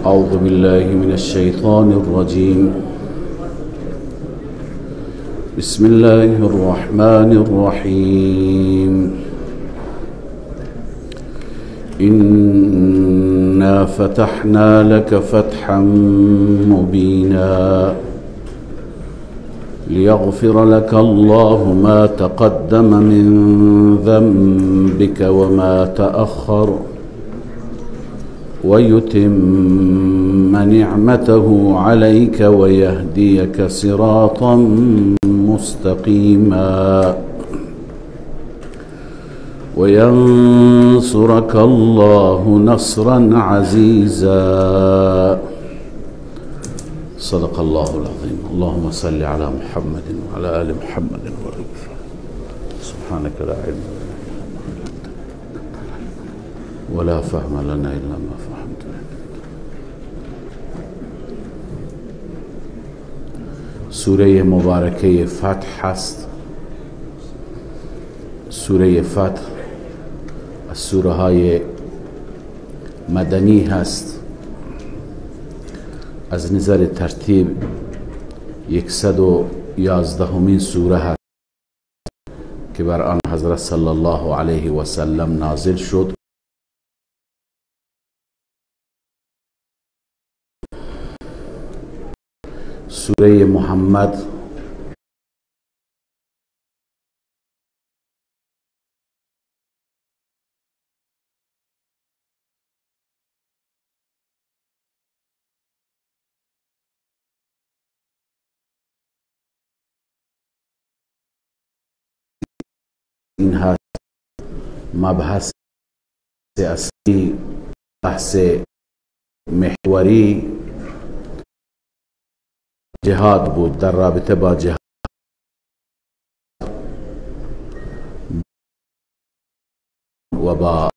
أعوذ بالله من الشيطان الرجيم. بسم الله الرحمن الرحيم. إنا فتحنا لك فتحا مبينا ليغفر لك الله ما تقدم من ذنبك وما تأخر ويتم نعمته عليك ويهديك صراطا مستقيما وينصرك الله نصرا عزيزا. صدق الله العظيم. اللهم صل على محمد وعلى آل محمد وبارك. سبحانك لا علم لنا إلا ما علمتنا ولا فهم لنا إلا ما فهمتنا. سوره مبارکه فتح هست. سوره فتح از سوره های مدنی هست. از نظر ترتیب 111 سوره هست که بر آن حضرت صلی الله علیه و سلم نازل شد. سوره محمد این هست مبحث اصلی، بحث محوری جهاد بود. در رابطه با جهاد و با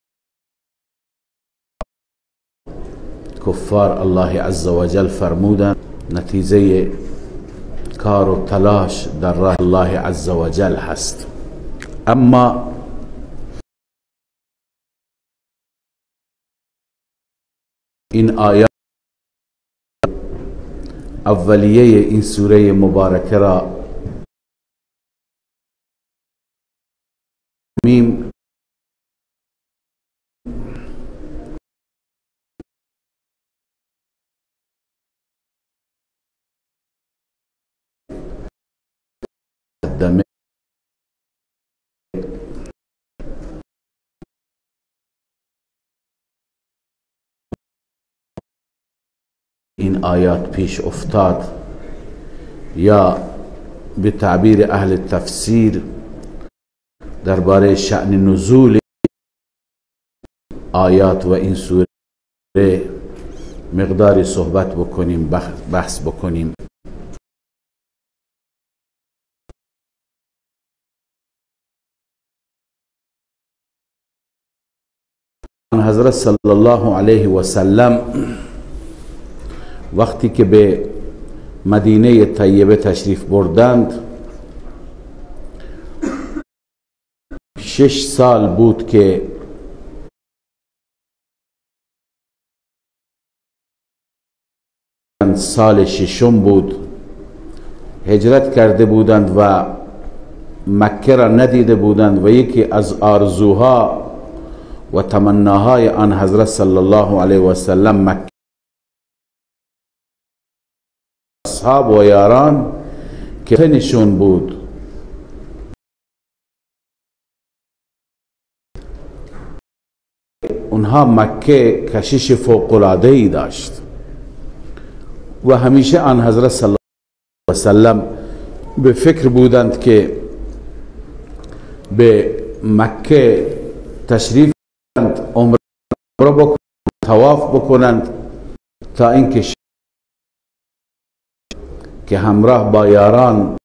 کفار الله عز وجل فرمودند نتیجه کار و تلاش در راه الله عز وجل هست. اما این آیات اولیه این سوره مبارکه را میم قدمه این آیات پیش افتاد، یا به تعبیر اهل تفسیر درباره شأن نزول آیات و این سوره مقداری صحبت بکنیم، بحث بکنیم. حضرت صلی الله علیه و سلم وقتی که به مدینه طیبه تشریف بردند 6 سال بود که سال ششم بود هجرت کرده بودند و مکه را ندیده بودند و یکی از آرزوها و تمناهای آن حضرت صلی الله علیه و سلم مکه اصحاب و یاران که تنشون بود اونها مکه کشش فوق العاده ای داشت و همیشه آن حضرت صلی الله علیه و سلم به فکر بودند که به مکه تشریف عمره بکنند، طواف بکنند تا اینکه که همراه با یاران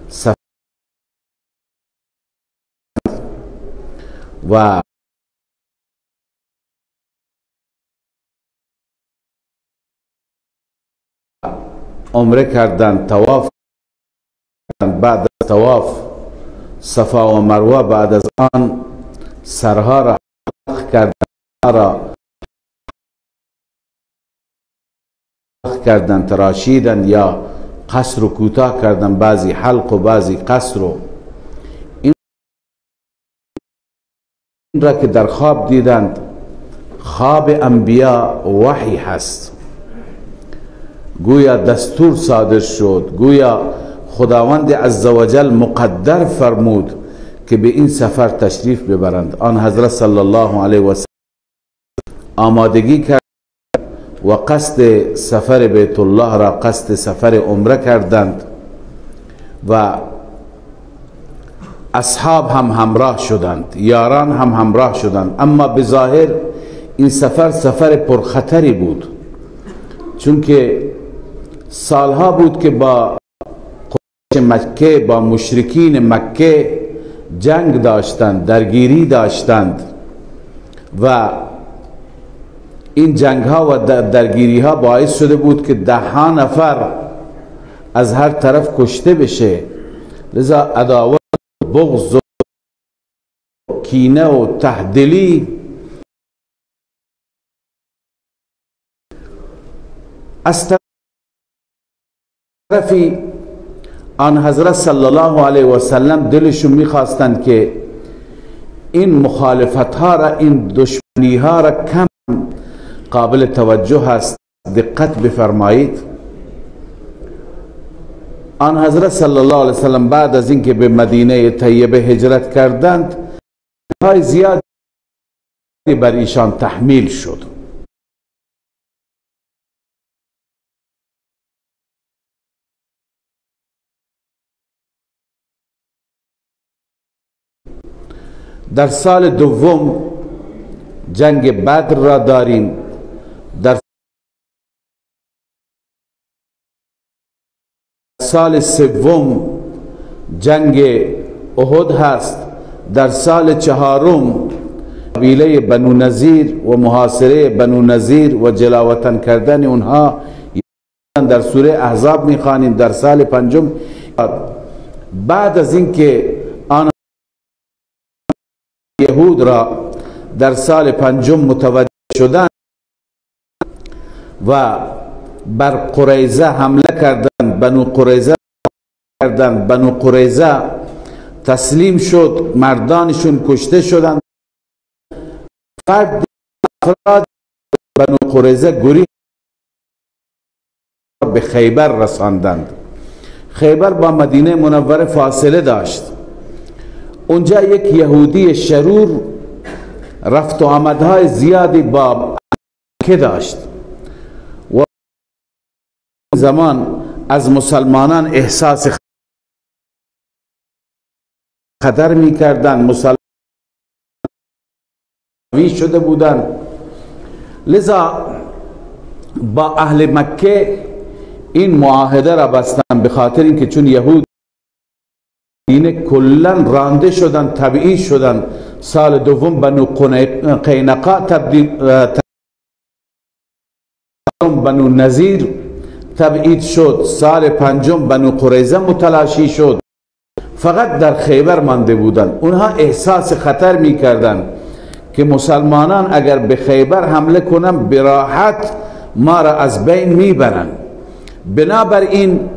سفر و عمره کردند، طواف کردند. بعد از طواف صفا و مروه، بعد از آن سرها را حلق کردند، را کردن، تراشیدن یا قصر و کوتاه کردن، بعضی حلق و بعضی قصر. و این را که در خواب دیدند، خواب انبیا وحی هست، گویا دستور صادر شد، گویا خداوند عزوجل مقدر فرمود که به این سفر تشریف ببرند. آن حضرت صلی الله علیه و سلم آمادگی کرد و قصد سفر بیت الله را، قصد سفر عمره کردند و اصحاب هم همراه شدند، یاران هم همراه شدند. اما بظاهر این سفر سفر پرخطری بود، چون که سالها بود که با قریش مکه، با مشرکین مکه جنگ داشتند، درگیری داشتند و این جنگ ها و درگیری ها باعث شده بود که ده ها نفر از هر طرف کشته بشه. لذا عداوت، بغض و کینه و تهدلی از طرفی آن حضرت صلی الله علیه و سلم دلشون میخواستند که این مخالفت ها را، این دشمنی ها را کم قابل توجه است، دقت بفرمایید. آن حضرت صلی الله علیه وسلم بعد از اینکه به مدینه طیبه هجرت کردند، های زیادی بر ایشان تحمیل شد. در سال دوم جنگ بدر را داریم، در سال سوم جنگ احد هست، در سال چهارم قبیله بنو نظیر و محاصره بنو نظیر و جلاوطن کردن اونها در سوره احزاب میخوانیم. در سال پنجم بعد از اینکه آن یهود را در سال پنجم متوجه شدند و بر قریظه حمله کردند، بنو قریظه کردند، بنو قریظه تسلیم شد، مردانشون کشته شدند، فرد افراد بنو قریظه گریخت به خیبر رساندند. خیبر با مدینه منوره فاصله داشت. اونجا یک یهودی شرور رفت و آمدهای زیادی با مکه داشت و زمان از مسلمانان احساس خطر میکردند، مسلمان شده بودند. لذا با اهل مکه این معاهده را بستند، به خاطر اینکه چون یهود دین کلا رانده شدن، تبعید شدن. سال دوم بنو قینقاع تبدیل، بنو نظیر تبعید شد، سال پنجم بنو قریظه متلاشی شد. فقط در خیبر مانده بودند. اونها احساس خطر میکردند که مسلمانان اگر به خیبر حمله کنند براحت ما را از بین میبرند. بنابراین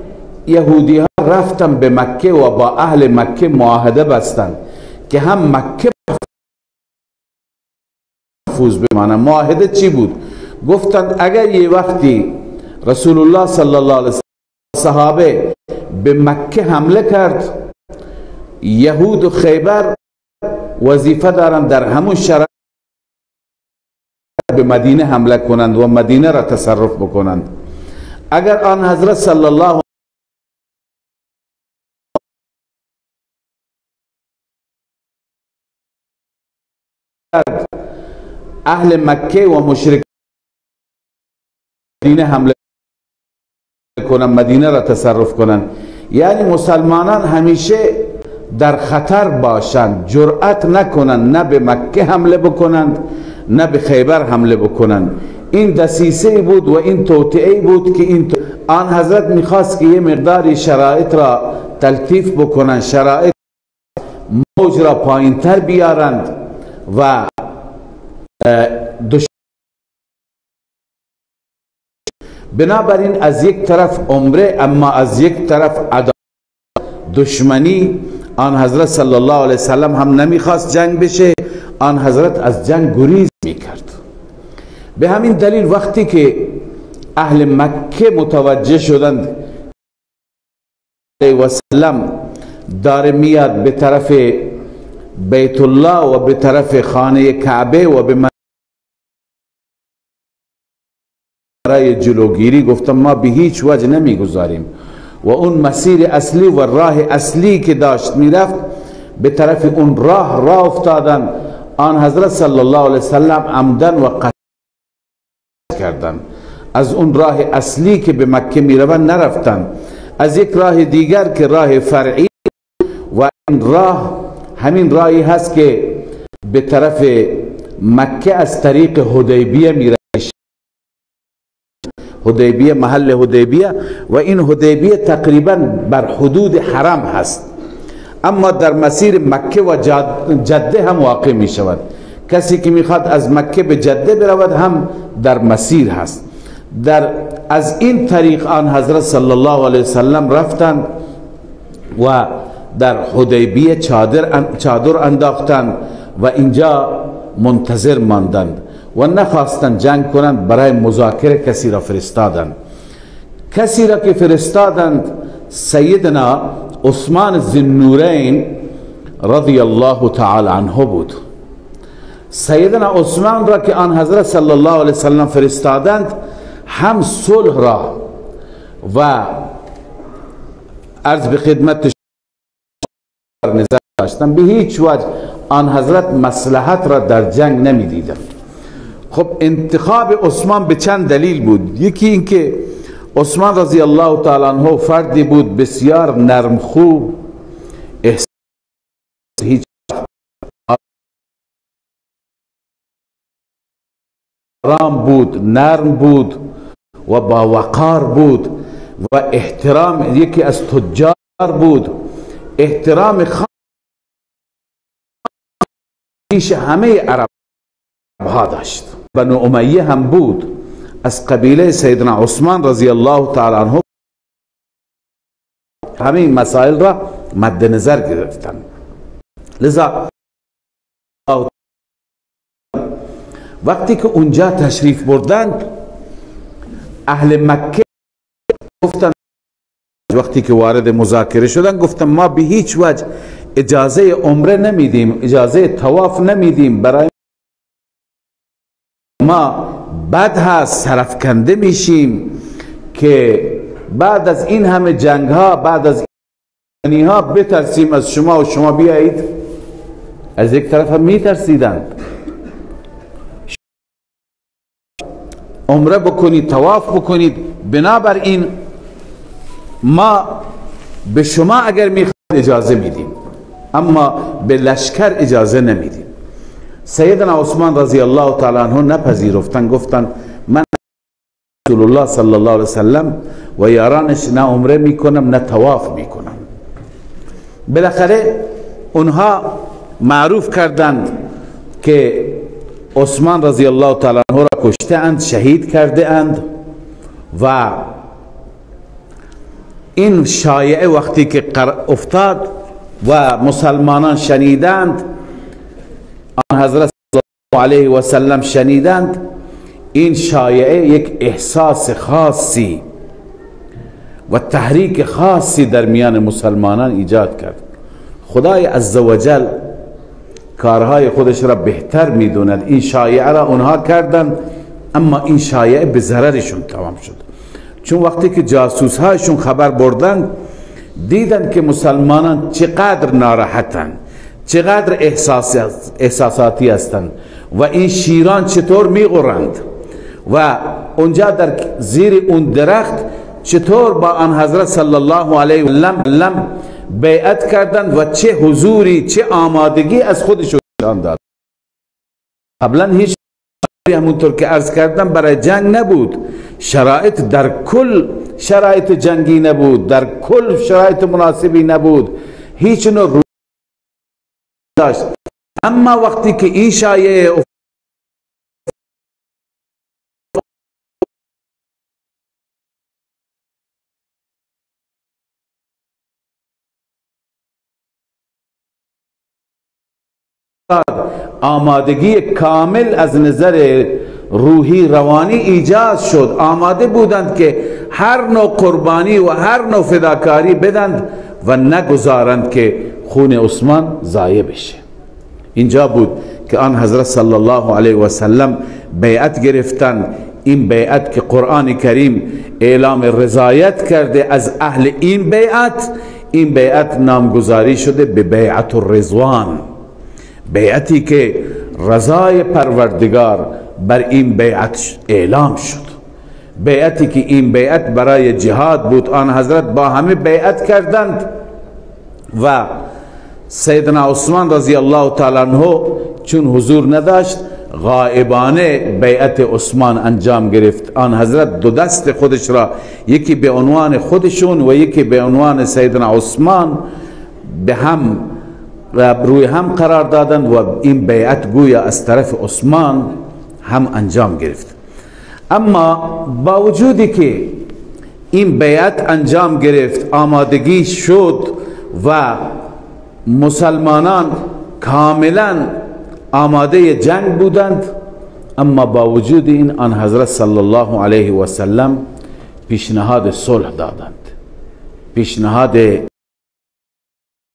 یهودی ها رفتن به مکه و با اهل مکه معاهده بستند که هم مکه محفوظ بمانه. معاهده چی بود؟ گفتند اگر یه وقتی رسول الله صلی الله علیه وسلم صحابه به مکه حمله کرد، یهود و خیبر وظیفه دارند در همون شرایط به مدینه حمله کنند و مدینه را تصرف بکنند. اگر آن حضرت صلی الله اهل مکه و مشرک مدینه حمله کنند، مدینه را تصرف کنند، یعنی مسلمانان همیشه در خطر باشند، جرأت نکنند، نه به مکه حمله بکنند نه به خیبر حمله بکنند. این دسیسه بود و این توطئه بود که این آن حضرت میخواست که یه مقداری شرایط را تلطیف بکنند، شرایط موج را پایین تر بیارند و بنابراین از یک طرف عمره، اما از یک طرف عداوت، دشمنی. آن حضرت صلی الله علیه وسلم هم نمیخواست جنگ بشه، آن حضرت از جنگ گریز میکرد. به همین دلیل وقتی که اهل مکه متوجه شدند وسلم داره میاد به طرف بیت الله و به طرف خانه کعبه و به برای جلوگیری، گفتم ما به هیچ وجه نمیگذاریم. و اون مسیر اصلی و راه اصلی که داشت میرفت به طرف اون راه افتادن. آن حضرت صلی الله علیه وسلم عمدن و قصد کردن از اون راه اصلی که به مکه میروند نرفتن، از یک راه دیگر که راه فرعی، و این راه همین راهی هست که به طرف مکه از طریق حدیبیه میره. حدیبیه، محل حدیبیه، و این حدیبیه تقریبا بر حدود حرم هست، اما در مسیر مکه و جده هم واقع می شود. کسی که میخواد از مکه به جده برود هم در مسیر هست. در از این طریق آن حضرت صلی الله علیه وسلم رفتند و در حدیبیه چادر انداختند و اینجا منتظر ماندند و نخواستند جنگ کنند. برای مذاکره کسی را فرستادند. کسی را که فرستادند سیدنا عثمان ذوالنورین رضی الله تعالی عنه بود. سیدنا عثمان را که آن حضرت صلی الله علیه وسلم فرستادند، هم صلح را و عرض به خدمت نظر داشتند. به هیچ وجه آن حضرت مصلحت را در جنگ نمی دیدند. خب انتخاب عثمان به چند دلیل بود. یکی اینکه عثمان رضی الله تعالی عنه فردی بود بسیار نرمخو، احساس هیچ آرام بود، نرم بود و با وقار بود و احترام، یکی از تجار بود، احترام خاص پیش همه عرب ها داشت. بنو امیه هم بود، از قبیله سیدنا عثمان رضی الله تعالی عنه. همه این مسائل را مد نظر گرفتن. لذا وقتی که اونجا تشریف بردند، اهل مکه گفتند، وقتی که وارد مذاکره شدن گفتن ما به هیچ وجه اجازه عمره نمیدیم، اجازه طواف نمیدیم، برای ما بد هست، سرفکنده میشیم که بعد از این همه جنگ ها، بعد از این ها بترسیم از شما و شما بیایید. از یک طرف هم میترسیدند عمره بکنید، طواف بکنید، بنابراین ما به شما اگر میخواید اجازه میدیم، اما به لشکر اجازه نمیدیم. سیدنا عثمان رضی الله تعالی عنه نپذیرفتن، گفتن من رسول الله صلی الله علیه وسلم و یارانش نه عمره میکنم نه طواف میکنم. بالاخره اونها معروف کردند که عثمان رضی الله تعالی عنه را کشته اند، شهید کرده اند. و این شایعه وقتی که افتاد و مسلمانان شنیدند، آن حضرت صلی الله علیه و سلم شنیدند، این شایعه یک احساس خاصی و تحریک خاصی در میان مسلمانان ایجاد کرد. خدای عزوجل کارهای خودش را بهتر میدوند. این شایعه را اونها کردند، اما این شایعه به ضررشون تمام شد، چون وقتی که جاسوس هایشون خبر بردند، دیدند که مسلمانان چقدر ناراحتند، چقدر احساساتی هستند و این شیران چطور میغرند و اونجا در زیر اون درخت چطور با آن حضرت صلی الله علیه و سلم بیعت کردند و چه حضوری، چه آمادگی از خودشون نشان داد. قبلا هیچ، همونطور که عرض کردم، برای جنگ نبود، شرایط در کل شرایط جنگی نبود، در کل شرایط مناسبی نبود، هیچ نوع رو داشت. اما وقتی که این شایعه آمادگی کامل از نظر روحی روانی ایجاد شد. آماده بودند که هر نوع قربانی و هر نوع فداکاری بدند و نگذارند که خون عثمان ضایع بشه. اینجا بود که آن حضرت صلی الله علیه و سلم بیعت گرفتند. این بیعت که قرآن کریم اعلام رضایت کرده از اهل این بیعت، این بیعت نامگذاری شده به بیعت الرضوان، بیعتی که رضای پروردگار بر این بیعت اعلام شد، بیعتی که این بیعت برای جهاد بود. آن حضرت با همه بیعت کردند و سیدنا عثمان رضی الله تعالی عنہ چون حضور نداشت غائبانه بیعت عثمان انجام گرفت. آن حضرت دو دست خودش را، یکی به عنوان خودشون و یکی به عنوان سیدنا عثمان، به هم روی هم قرار دادند و این بیعت گویا از طرف عثمان هم انجام گرفت. اما با وجودی که این بیعت انجام گرفت، آمادگی شد و مسلمانان کاملا آماده جنگ بودند، اما با وجود این آن حضرت صلی الله علیه و سلم پیشنهاد صلح دادند، پیشنهاد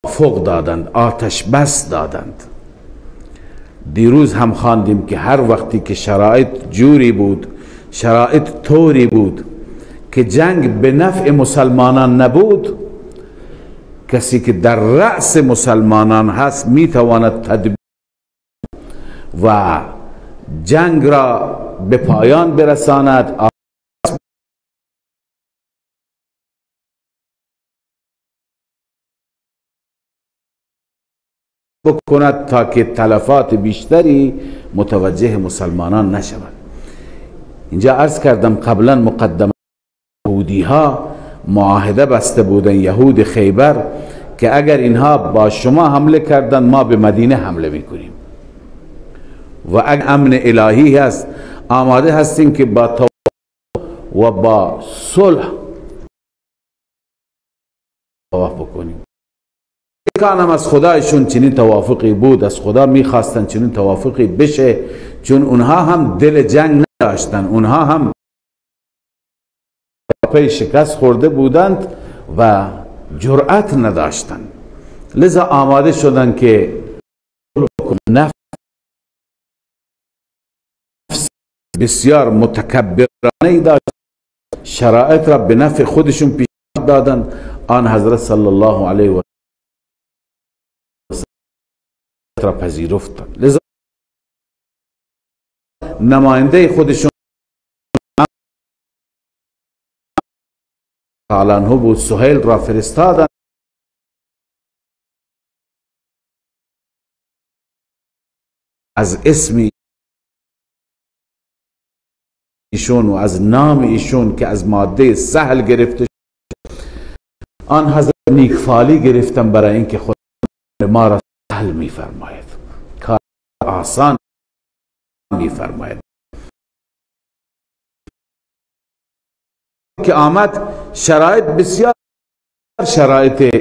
توافق دادند، آتش بس دادند. دیروز هم خواندیم که هر وقتی که شرایط جوری بود، شرایط طوری بود که جنگ به نفع مسلمانان نبود، کسی که در رأس مسلمانان هست میتواند تدبیر و جنگ را به پایان برساند. بکند تا که تلفات بیشتری متوجه مسلمانان نشود. اینجا عرض کردم قبلا مقدمه یهودی ها معاهده بسته بودن، یهود خیبر، که اگر اینها با شما حمله کردن ما به مدینه حمله میکنیم و اگر امن الهی هست آماده هستیم که با توافق و با صلح توافق کنیم. کانم از خدایشون چنین توافقی بود، از خدا میخواستن چنین توافقی بشه، چون اونها هم دل جنگ نداشتن، اونها هم پی شکست خورده بودند و جرأت نداشتند، لذا آماده شدن که نفس بسیار متکبرانه داشت، شرایط را به نفع خودشون پیش دادن. آن حضرت صلی الله علیه و را پذیرفتن، لذا نماینده خودشون تعالی عنه بود، سهیل را فرستادن. از اسم ایشون و از نام ایشون که از ماده سهل گرفته، آن حضرت نیکفالی گرفتن برای اینکه خود ما را سهل میفرماید، کار آسان میفرماید. که آمد شرایط بسیار شرایط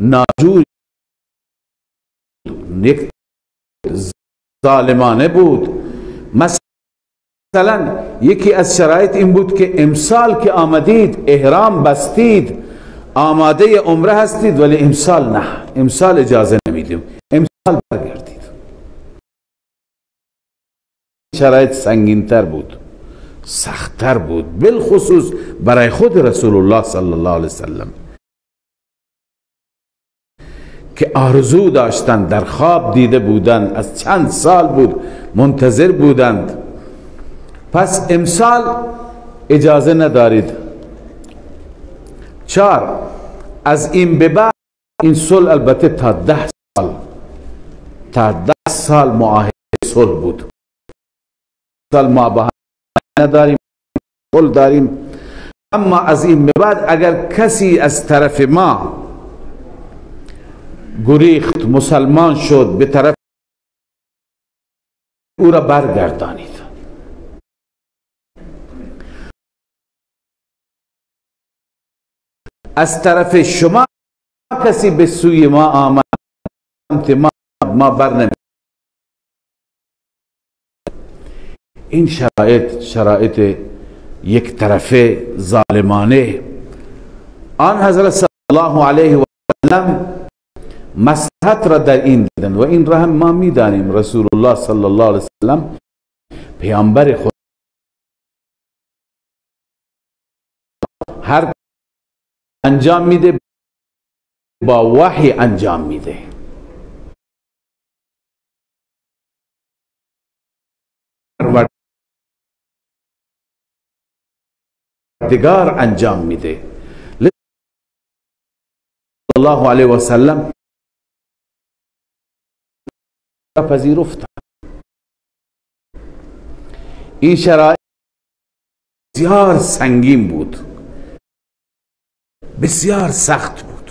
ناجور، یک ظالمانه بود. مثلا یکی از شرایط این بود که امسال که آمدید احرام بستید، آماده عمره هستید، ولی امسال نه، امسال اجازه نمیدیم، امسال برگردید. شرایط سنگینتر بود، سختتر بود، بالخصوص برای خود رسول الله صلی الله علیه وسلم که آرزو داشتند، در خواب دیده بودند، از چند سال بود منتظر بودند. پس امسال اجازه ندارید. 4، از این به بعد این صلح البته تا 10 سال، تا 10 سال معاهده صلح بود. سال ما با هم نداریم، صلح داریم، اما از این به بعد اگر کسی از طرف ما گریخت، مسلمان شد، به طرف او را برگردانید. از طرف شما کسی به سوی ما آمد، ما بر نمی این شرایط، شرایط یک طرفه ظالمانه، آن حضرت صلی الله علیه و سلم مصلحت را در این دیدند و این را هم ما میدانیم. رسول الله صلی الله علیه و سلم پیامبر خود هر انجام میده با وحی انجام میده. پروردگار انجام میده. الله علیه و سلم پذیرفت. این شرایط بسیار سنگین بود، بسیار سخت بود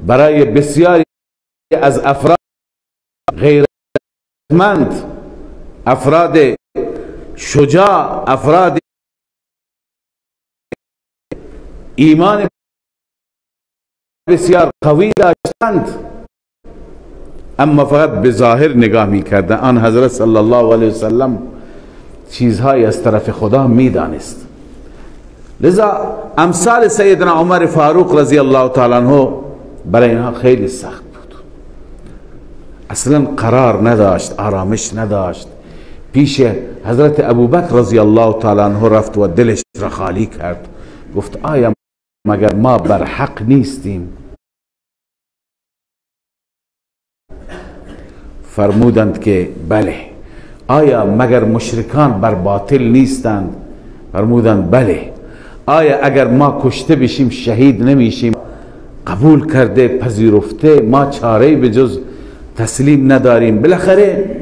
برای بسیاری از افراد غیرتمند، افراد شجاع، افراد ایمان بسیار قوی داشتند، اما فقط به ظاهر نگاه میکردند. آن حضرت صلی الله علیه وسلم چیزهایی از طرف خدا میدانست. لذا امثال سیدنا عمر فاروق رضی الله تعالی عنه برای اینها خیلی سخت بود، اصلا قرار نداشت، آرامش نداشت. پیش حضرت ابوبکر رضی الله تعالی عنه رفت و دلش را خالی کرد، گفت آیا مگر ما بر حق نیستیم؟ فرمودند که بله. آیا مگر مشرکان بر باطل نیستند؟ فرمودند بله. آیا اگر ما کشته بشیم شهید نمیشیم؟ قبول کرده، پذیرفته، ما چاره به جز تسلیم نداریم. بالاخره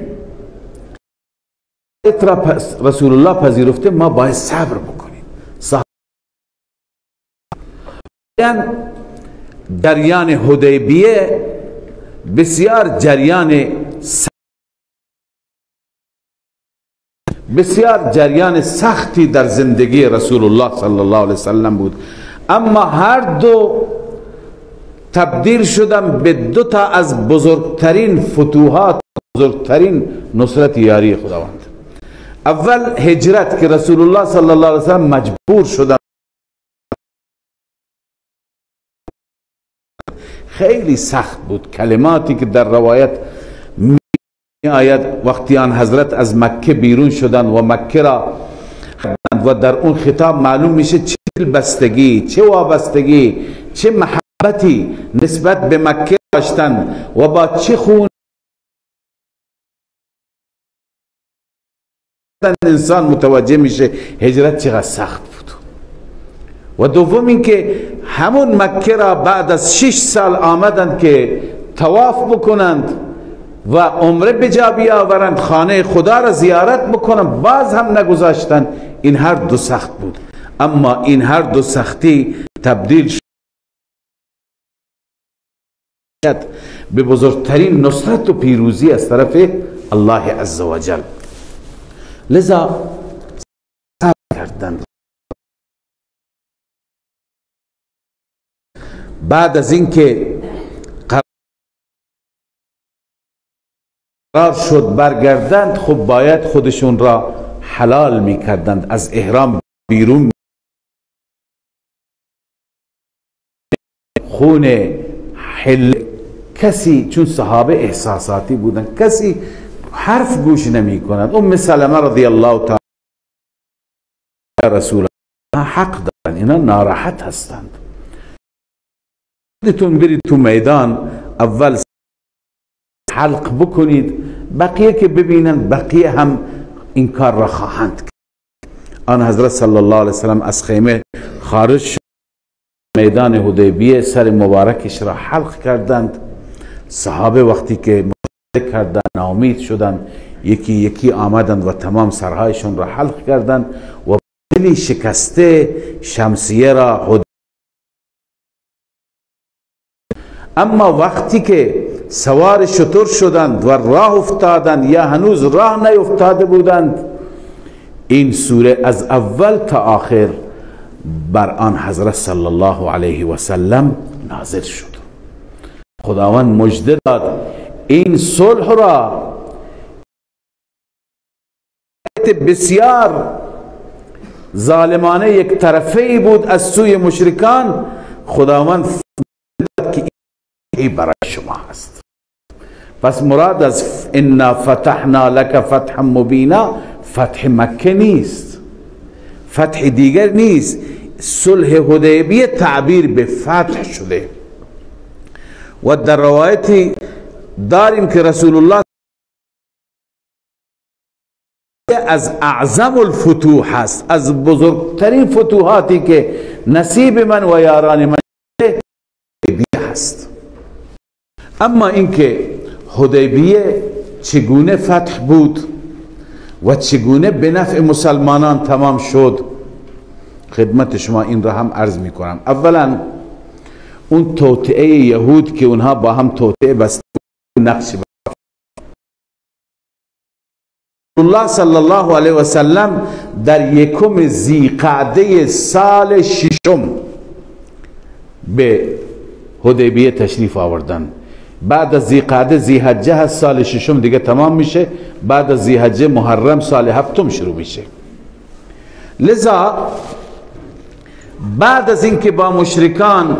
رسول الله پذیرفته، ما باید صبر بکنیم. جریان حدیبیه بسیار جریان سختی در زندگی رسول الله صلی الله علیه وسلم بود، اما هر دو تبدیل شدن به دو تا از بزرگترین فتوحات، بزرگترین نصرت یاری خداوند. اول هجرت که رسول الله صلی الله علیه وسلم مجبور شدن، خیلی سخت بود. کلماتی که در روایت می آید وقتی آن حضرت از مکه بیرون شدن و مکه را و در اون خطاب معلوم میشه چه بستگی، چه وابستگی، چه محبتی نسبت به مکه داشتن و با چه خون انسان متوجه میشه هجرت چقدر سخت بود. و دوم اینکه همون مکه را بعد از 6 سال آمدند که طواف بکنند و عمره به جا بیاورند، خانه خدا را زیارت بکنند، باز هم نگذاشتند. این هر دو سخت بود، اما این هر دو سختی تبدیل شد به بزرگترین نصرت و پیروزی از طرف الله عزوجل. لذا صبر کردند. بعد از اینکه قرار شد برگردند، خب باید خودشون را حلال میکردند، از احرام بیرون، خون حل کسی، چون صحابه احساساتی بودند، کسی حرف گوش نمی کند. ام سلمه رضی الله تعالی رسول الله حق دارند، اینا ناراحت هستند. خودتون برید تو میدان، اول حلق بکنید، بقیه که ببینند بقیه هم این کار را خواهند کرد. آن حضرت صلی الله علیه وسلم از خیمه خارج شد، میدان حدیبیه سر مبارکش را حلق کردند. صحابه وقتی که مشاهده کردند ناامید شدند، یکی یکی آمدند و تمام سرهایشون را حلق کردند و دلی شکسته شمسیه را. اما وقتی که سوار شتر شدند و راه افتادند یا هنوز راه نیفتاده بودند، این سوره از اول تا آخر بر آن حضرت صلی الله علیه و سلم نازل شد. خداوند مژده داد این صلح را، بسیار ظالمانه یک طرفه بود از سوی مشرکان، خداوند فرمود که این برای شما هست. پس مراد از انا فتحنا لك فتحا مبینا فتح مکه نیست، فتح دیگر نیست. صلح حدیبیه تعبیر به فتح شده و در روایتی داریم که رسول الله از اعظم الفتوح هست، از بزرگترین فتوحاتی که نصیب من و یاران من حدیبیه هست. اما اینکه حدیبیه چگونه فتح بود و چگونه به نفع مسلمانان تمام شد، خدمت شما این را هم عرض میکنم. اولا اون توطئه یهود که اونها با هم توطئه بسته نقش الله صلی الله علیه و سلم در یکم ذیقعده سال ششم به حدیبیه تشریف آوردن. بعد از ذیقعده ذیحجه هست، سال ششم دیگه تمام میشه. بعد از ذیحجه محرم سال هفتم شروع میشه. لذا بعد از اینکه با مشرکان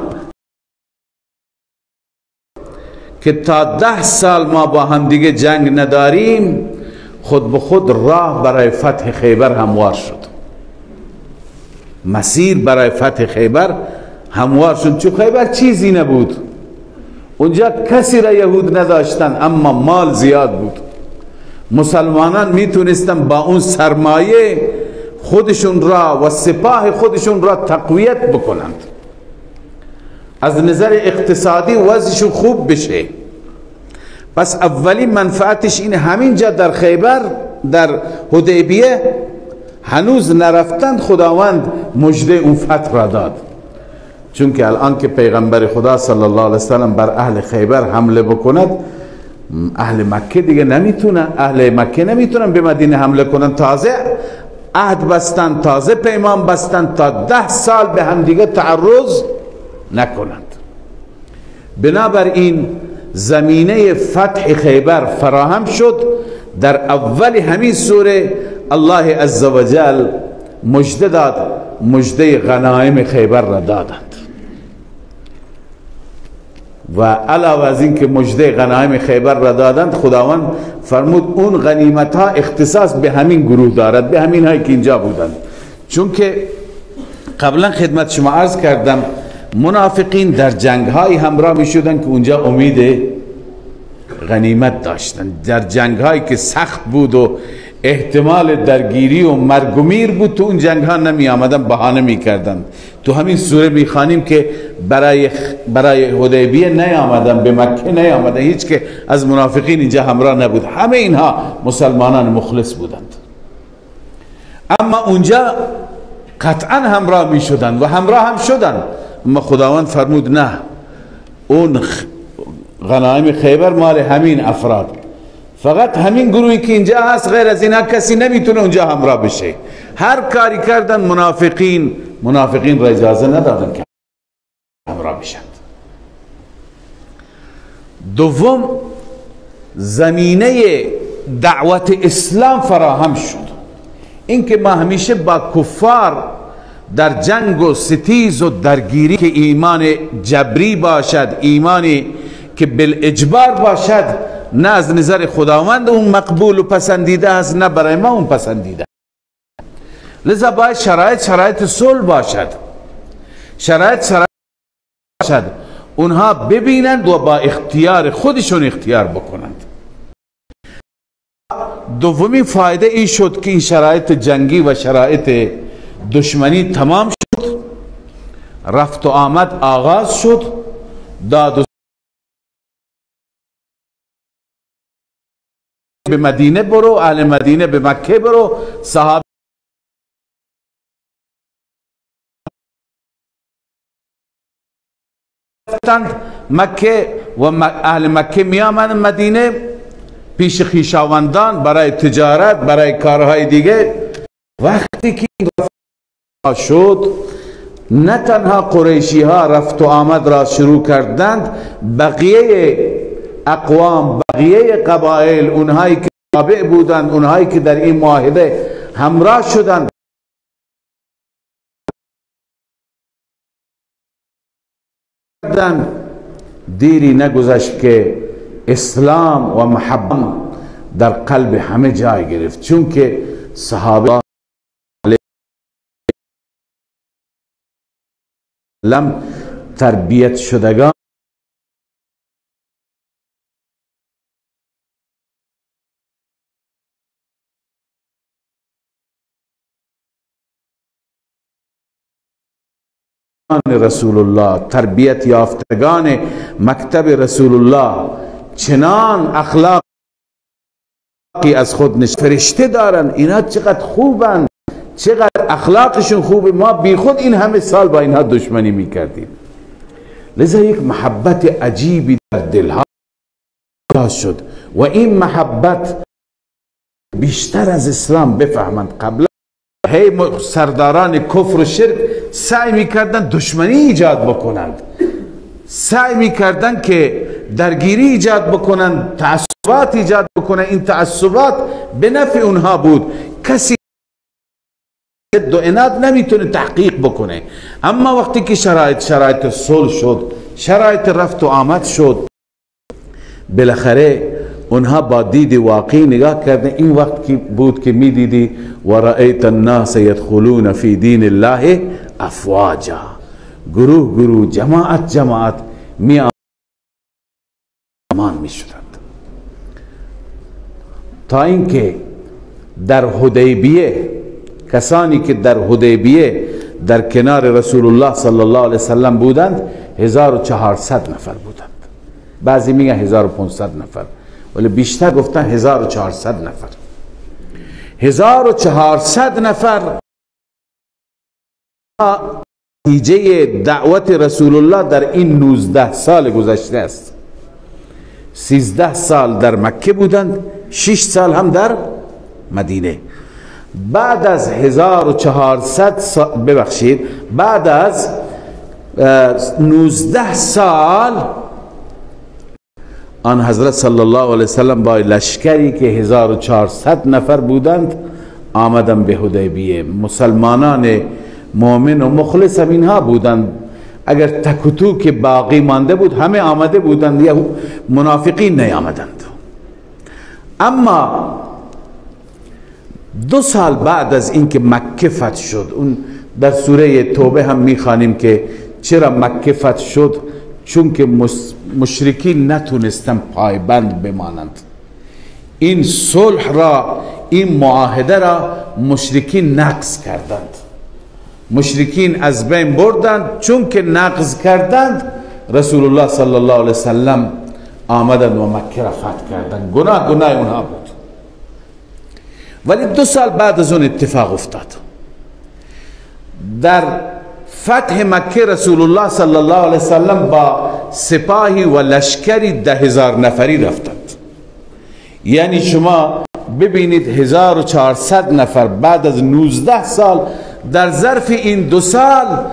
که تا 10 سال ما با هم دیگه جنگ نداریم، خود به خود راه برای فتح خیبر هموار شد، مسیر برای فتح خیبر هموار شد. چون خیبر چیزی نبود، اونجا کسی را یهود نداشتن، اما مال زیاد بود. مسلمانان میتونستن با اون سرمایه خودشون را و سپاه خودشون را تقویت بکنند، از نظر اقتصادی وضعشون خوب بشه. پس اولین منفعتش این، همینجا در خیبر در حدیبیه هنوز نرفتند، خداوند مژده اون فتح را داد. چون که الان که پیغمبر خدا صلی الله علیه وسلم بر اهل خیبر حمله بکند، اهل مکه دیگه نمیتونن، اهل مکه نمیتونن به مدینه حمله کنن. تازه عهد بستن، تازه پیمان بستن، تا 10 سال به هم دیگه تعرض نکنند. بنابراین زمینه فتح خیبر فراهم شد. در اول همین سوره الله عزوجل مژده داد، مژده غنایم خیبر را دادند. و علاوه از این که مژده غنایم خیبر را دادند، خداوند فرمود اون غنیمت ها اختصاص به همین گروه دارد، به همین هایی که اینجا بودند. چون که قبلا خدمت شما عرض کردم منافقین در جنگ های همراه می شدن که اونجا امید غنیمت داشتن. در جنگ هایی که سخت بود و احتمال درگیری و مرگ و میر بود، تو اون جنگ ها نمی آمدن، بهانه می کردن. تو همین سوره می خوانیم که برای حدیبیه نیامدن، به مکه نیامدن، هیچ که از منافقین اینجا همراه نبود، همه اینها مسلمانان مخلص بودند. اما اونجا قطعا همراه می شدن و همراه هم شدن. اما خداوند فرمود نه، اون غنایم خیبر مال همین افراد، فقط همین گروهی که اینجا هست، غیر از اینها کسی نمیتونه اونجا همراه بشه. هر کاری کردن منافقین را اجازه ندادن که همراه بشند. دوم، زمینه دعوت اسلام فراهم شد. اینکه ما همیشه با کفار در جنگ و ستیز و درگیری که ایمان جبری باشد، ایمانی که بالاجبار باشد، نه از نظر خداوند اون مقبول و پسندیده است، نه برای ما اون پسندیده. لذا باید شرایط صلح باشد، شرایط باشد، اونها ببینند و با اختیار خودشون اختیار بکنند. دومی فایده این شد که این شرایط جنگی و شرایط دشمنی تمام شد، رفت و آمد آغاز شد، داد و به مدینه برو، اهل مدینه به مکه برو، صحابه رفتند مکه و اهل مکه می آمدند مدینه پیش خویشاوندان برای تجارت، برای کارهای دیگه. وقتی که شد، نه تنها قریشی ها رفت و آمد را شروع کردند، بقیه اقوام، بقیه قبایل، اونهایی که تابع بودند، اونهایی که در این معاهده همراه شدند، دیری نگذشت که اسلام و محبت در قلب همه جای گرفت، چون که صحابه لم تربیت شدگان رسول الله، تربیت یافتگان مکتب رسول الله، چنان اخلاقی از خود فرشته دارن. اینا چقدر خوبن، چقدر اخلاقشون خوبه، ما بی خود این همه سال با اینها دشمنی میکردیم. لذا یک محبت عجیبی در دلها شد و این محبت بیشتر از اسلام بفهمند. قبلا هی سرداران کفر و شرک سعی میکردن دشمنی ایجاد بکنند، سعی میکردن که درگیری ایجاد بکنند، تعصبات ایجاد بکنند. این تعصبات به نفع اونها بود، کسی دو عناد نمیتونه تحقیق بکنه. اما وقتی که شرایط صلح شد، شرایط رفت و آمد شد، بالاخره اونها با دید واقعی نگاه کردن. این وقت که بود که میدیدی و رأیت الناس یدخلون فی دین الله افواجا، گروه گروه، جماعت جماعت می آمان می شدند، تا اینکه در حدیبیه، کسانی که در حدیبیه در کنار رسول الله صلی الله علیه وسلم بودند 1400 نفر بودند. بعضی میگن 1500 نفر، ولی بیشتر گفتن 1400 نفر. 1400 نفر نتیجه دعوت رسول الله در این 19 سال گذشته است. 13 سال در مکه بودند، 6 سال هم در مدینه. بعد از 1400 سال، ببخشید، بعد از 19 سال آن حضرت صلی الله علیه وسلم با لشکری که 1400 نفر بودند آمدن به حدیبیه. مسلمانان مؤمن و مخلص هم اینها بودند، اگر تک و توک باقی مانده بود همه آمده بودند، یا منافقین نیامدند. اما 2 سال بعد از اینکه مکه فتح شد، اون در سوره توبه هم میخوانیم که چرا مکه فتح شد، چون که مشرکین نتونستن پایبند بمانند. این صلح را، این معاهده را مشرکین نقض کردند، مشرکین از بین بردند. چون که نقض کردند، رسول الله صلی الله علیه وسلم آمدند و مکه را فتح کردند. گناه اونها بود. ولی 2 سال بعد از اون اتفاق افتاد. در فتح مکه رسول الله صلی الله علیه وسلم با سپاهی و لشکری 10,000 نفری رفتند. یعنی شما ببینید 1400 نفر بعد از 19 سال، در ظرف این 2 سال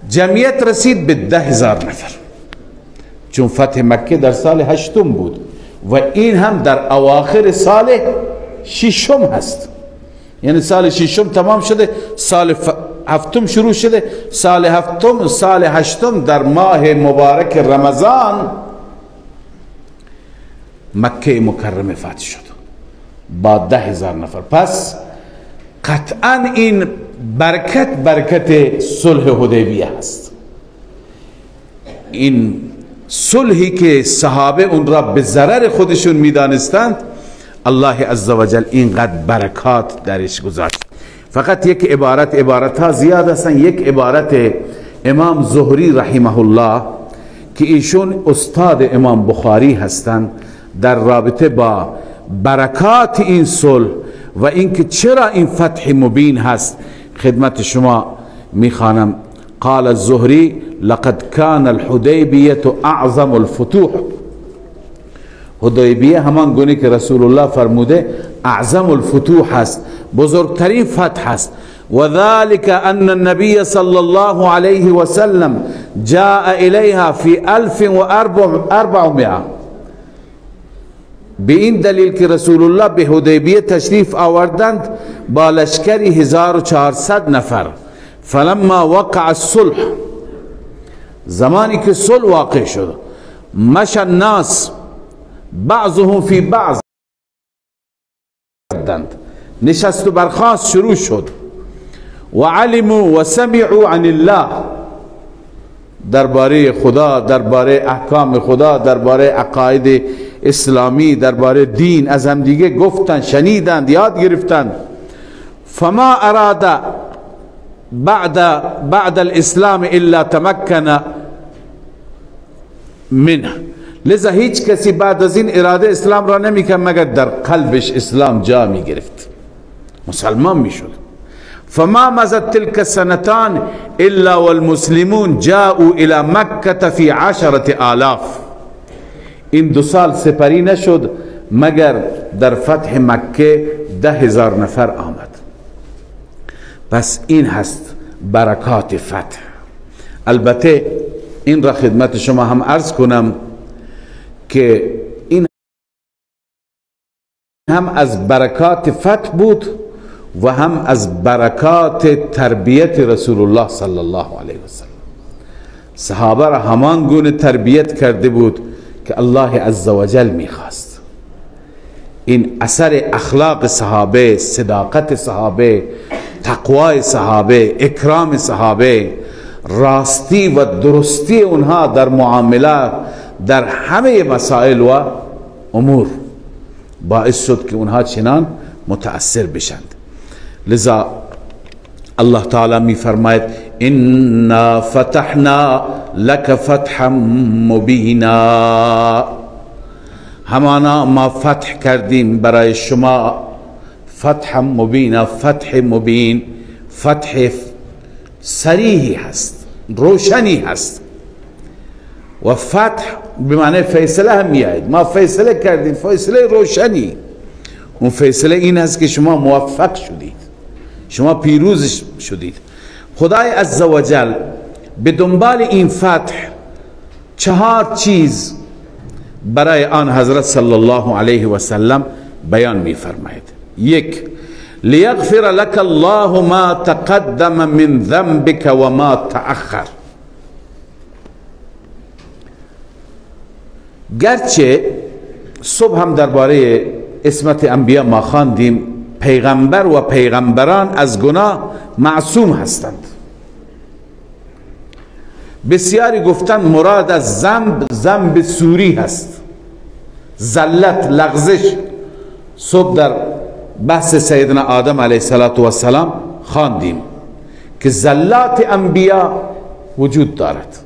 جمعیت رسید به 10,000 نفر، چون فتح مکه در سال 8 بود و این هم در اواخر سال 6 هست. یعنی سال 6 تمام شده، سال 7 شروع شده، سال 7، سال 8 در ماه مبارک رمضان مکه مکرمه فتح شد با 10,000 نفر. پس قطعا این برکت، برکت صلح حدیبیه هست. این صلحی که صحابه اون را به ضرر خودشون میدانستند، الله عزوجل اینقدر برکات درش گذاشت. فقط یک عبارت، عبارت ها زیاد هستن، یک عبارت امام زهری رحمه الله که ایشون استاد امام بخاری هستند، در رابطه با برکات این صلح و اینکه چرا این فتح مبین هست خدمت شما میخوانم. قال الزهری لقد كان الحدیبیه اعظم الفتوح. حدیبیه همان گونه که رسول الله فرموده اعظم الفتوح هست، بزرگترین فتح هست. وذلك ان النبي صلى الله عليه وسلم جاء إليها في 1400. به این دلیل که رسول الله به حدیبیه تشریف آوردند با لشکری 1400 نفر. فلما وقع الصلح، زمانی که صلح واقع شد، مشى الناس بعضهم فی بعض، نشست و برخاست شروع شد. و علموا و سمعوا عن الله، درباره خدا، درباره احکام خدا، درباره عقاید اسلامی، درباره دین از هم دیگه گفتن، شنیدند، یاد گرفتند. فما اراد بعد الاسلام الا تمکن منه، لذا هیچ کسی بعد از این اراده اسلام را نمیکرد مگر در قلبش اسلام جا میگرفت، مسلمان میشد. فما مضت تلك السنتان الا والمسلمون جاءوا الى مکه فی 10,000. این 2 سال سپری نشد مگر در فتح مکه 10,000 نفر آمد. پس این هست برکات فتح. البته این را خدمت شما هم عرض کنم که این هم از برکات فتح بود و هم از برکات تربیت رسول الله صلی الله علیه وسلم. صحابه را همان گونه تربیت کرده بود که الله عزوجل میخواست. این اثر اخلاق صحابه، صداقت صحابه، تقوای صحابه، اکرام صحابه، راستی و درستی اونها در معاملات، در همه مسائل و امور باعث شد که اونها چنان متأثر بشند. لذا الله تعالی می فرماید انا فتحنا لك فتحا مبینا، همانا ما فتح کردیم برای شما فتح مبینا، فتح مبین، فتح صریحی هست، روشنی هست. و فتح به معنی فیصله هم میآید، ما فیصله کردیم، فیصله روشنی. اون فیصله این هست که شما موفق شدید، شما پیروز شدید. خدای عزوجل به دنبال این فتح 4 چیز برای آن حضرت صلی الله علیه و سلم بیان می فرماید. 1، لیغفر لك الله ما تقدم من ذنبك و ما تأخر. گرچه صبح هم درباره عصمت انبیا ما خواندیم، پیغمبر و پیغمبران از گناه معصوم هستند. بسیاری گفتن مراد از ذنب، ذنب سوری هست، زلت، لغزش. صبح در بحث سیدنا آدم علیه السلام خواندیم که زلات انبیا وجود دارد،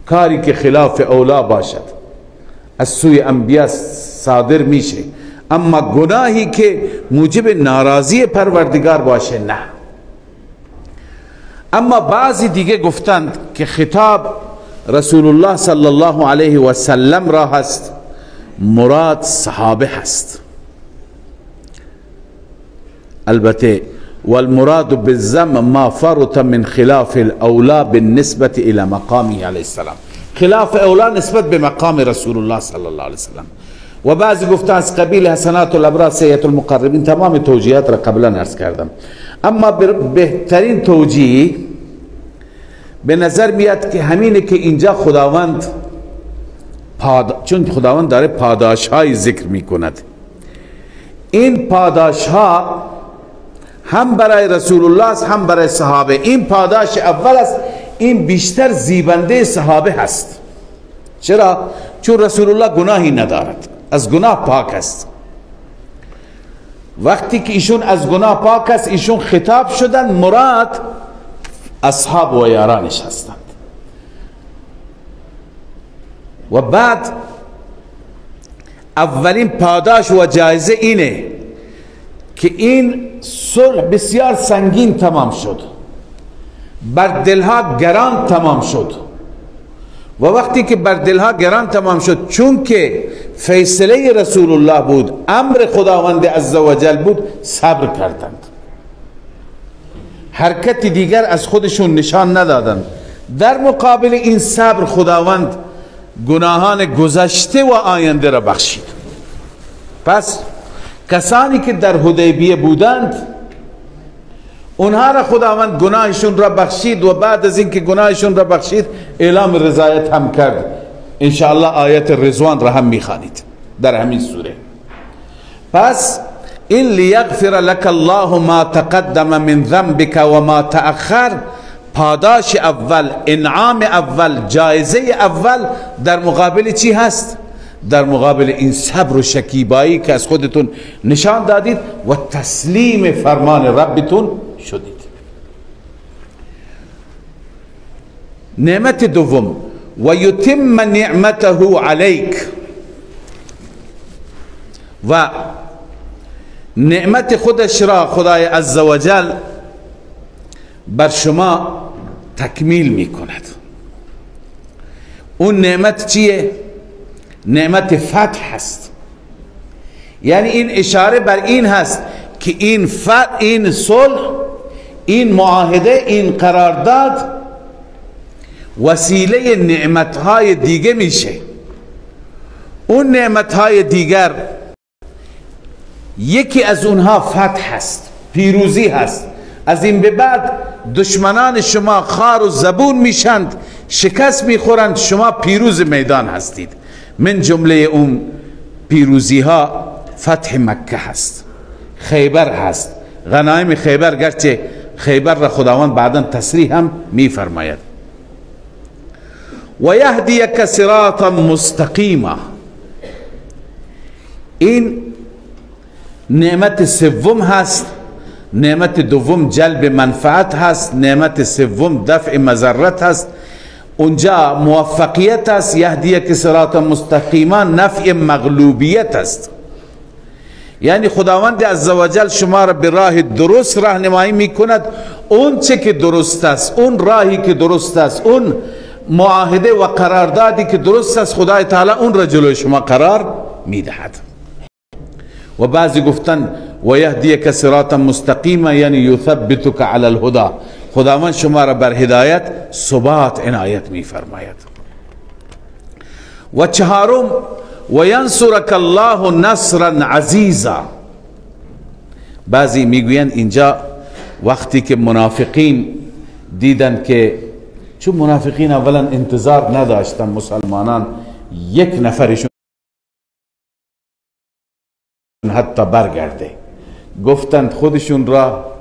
کاری که خلاف اولا باشد از سوی انبیا صادر میشه، اما گناهی که موجب ناراضی پروردگار باشه نه. اما بعضی دیگه گفتند که خطاب رسول الله صلی الله علیه و سلم را هست، مراد صحابه هست. البته والمراد بالذم ما فرط من خلاف الاولا بالنسبة الى مقامه علیه السلام، خلاف اولا نسبت به مقام رسول الله صلی الله علیه وسلم. و بعضی گفتن از قبیل حسنات الابرار سیئات المقربین. تمام توجیهات را قبلا عرض کردم. اما بهترین توجیه به نظر میاد که همینه که اینجا خداوند چون خداوند داره پاداش های ذکر میکند، این پاداش ها هم برای رسول الله است هم برای صحابه. این پاداش اول است، این بیشتر زیبنده صحابه هست. چرا؟ چون رسول الله گناهی ندارد، از گناه پاک است. وقتی که ایشون از گناه پاک است، ایشون خطاب شدن، مراد اصحاب و یارانش هستند. و بعد اولین پاداش و جایزه اینه که این صلح بسیار سنگین تمام شد، بر دلها گران تمام شد. و وقتی که بر دلها گران تمام شد، چون که فیصله رسول الله بود، امر خداوند عزوجل بود، صبر کردند، حرکت دیگر از خودشون نشان ندادند. در مقابل این صبر خداوند گناهان گذشته و آینده را بخشید. پس کسانی که در حدیبیه بودند اونها را خداوند گناهشون را بخشید و بعد از اینکه گناهشون را بخشید اعلام رضایت هم کرد. انشاءالله آیت رضوان را هم میخوانید در همین سوره. پس این لیغفر لك الله ما تقدم من ذنبك و ما تأخر، پاداش اول، انعام اول، جایزه اول در مقابل چی هست؟ در مقابل این صبر و شکیبایی که از خودتون نشان دادید و تسلیم فرمان ربتون شدید. نعمت دوم، و یتم نعمته علیک، و نعمت خودش را خدای عزوجل بر شما تکمیل می کند. اون نعمت چیه؟ نعمت فتح هست. یعنی این اشاره بر این هست که این فتح، این صلح، این معاهده، این قرارداد وسیله نعمتهای دیگه میشه. اون نعمتهای دیگر یکی از اونها فتح هست، پیروزی هست. از این به بعد دشمنان شما خار و زبون میشند، شکست میخورند، شما پیروز میدان هستید. من جمله اون پیروزی ها فتح مکه هست، خیبر هست، غنایم خیبر، گرچه خیبر را خداوند بعدا تصریح هم میفرماید. و یهدیک صراطا مستقیما، این نعمت سوم هست. نعمت دوم جلب منفعت هست، نعمت سوم دفع مضرت هست. اونجا موفقیت است، یهدیک صراط مستقیما نفع مغلوبیت است. یعنی خداوند عزوجل شما را به راه درست راهنمایی میکند. اون چه که درست است، اون راهی که درست است، اون معاهده و قراردادی که درست است، خدای تعالی اون را جلوی شما قرار میدهد. و بعضی گفتن و یهدیک صراطا مستقیما یعنی یثبتک علی الهدی، خداوند شما را بر هدایت ثبات عنایت میفرماید. و چهارم، و ینصرک الله نصرا عزیزا. بعضی میگویند اینجا وقتی که منافقین دیدند که، چون منافقین اولا انتظار نداشتن مسلمانان یک نفرشون حتی برگرده، گفتند خودشون را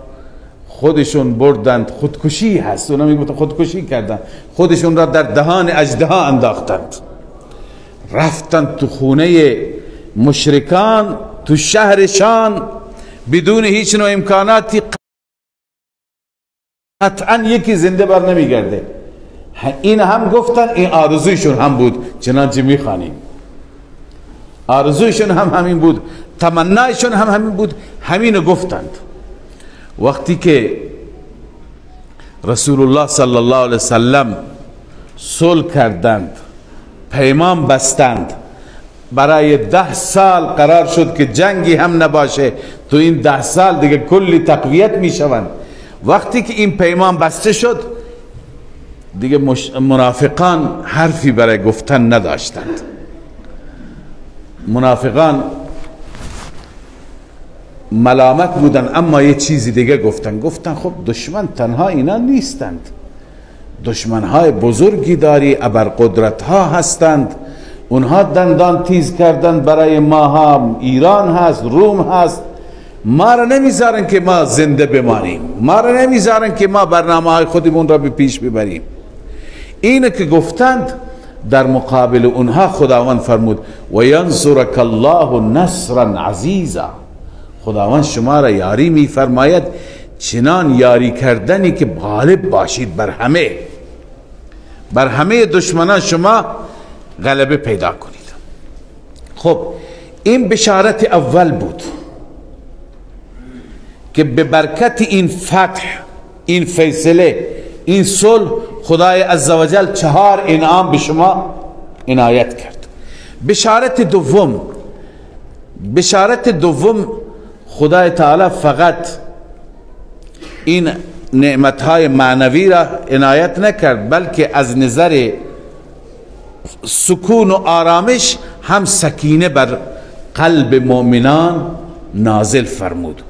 خودشون بردند، خودکشی هست، اونا میگفتن خودکشی کردند، خودشون را در دهان اژدها انداختند، رفتند تو خونه مشرکان، تو شهرشان، بدون هیچ نوع امکاناتی، قطعا یکی زنده بر نمیگرده. این هم گفتن، این آرزویشون هم بود، چنانچه میخوانیم آرزویشون هم همین بود، تمنایشون هم همین بود، همینو گفتند. وقتی که رسول الله صلی الله علیه وسلم صلح کردند، پیمان بستند، برای 10 سال قرار شد که جنگی هم نباشه، تو این 10 سال دیگه کلی تقویت میشوند. وقتی که این پیمان بسته شد دیگه منافقان حرفی برای گفتن نداشتند. منافقان ملامت بودن، اما یه چیزی دیگه گفتن، گفتن خب دشمن تنها اینا نیستند، دشمنهای بزرگی داری، ابرقدرت ها هستند، اونها دندان تیز کردند برای ما، هم ایران هست، روم هست، ما را نمیذارن که ما زنده بمانیم، ما را نمیذارن که ما برنامه های خودمون را به پیش ببریم. اینه که گفتند، در مقابل اونها خداوند فرمود و ینصرک الله نصرا عزیزا، خداوند شما را یاری میفرماید، چنان یاری کردنی که غالب باشید بر همه، بر همه دشمنان شما غلبه پیدا کنید. خب این بشارت اول بود که به برکت این فتح، این فیصله، این صلح، خدای عزوجل 4 انعام به شما عنایت کرد. بشارت دوم، بشارت دوم، خدای تعالی فقط این نعمتهای معنوی را عنایت نکرد، بلکه از نظر سکون و آرامش هم سکینه بر قلب مؤمنان نازل فرمود.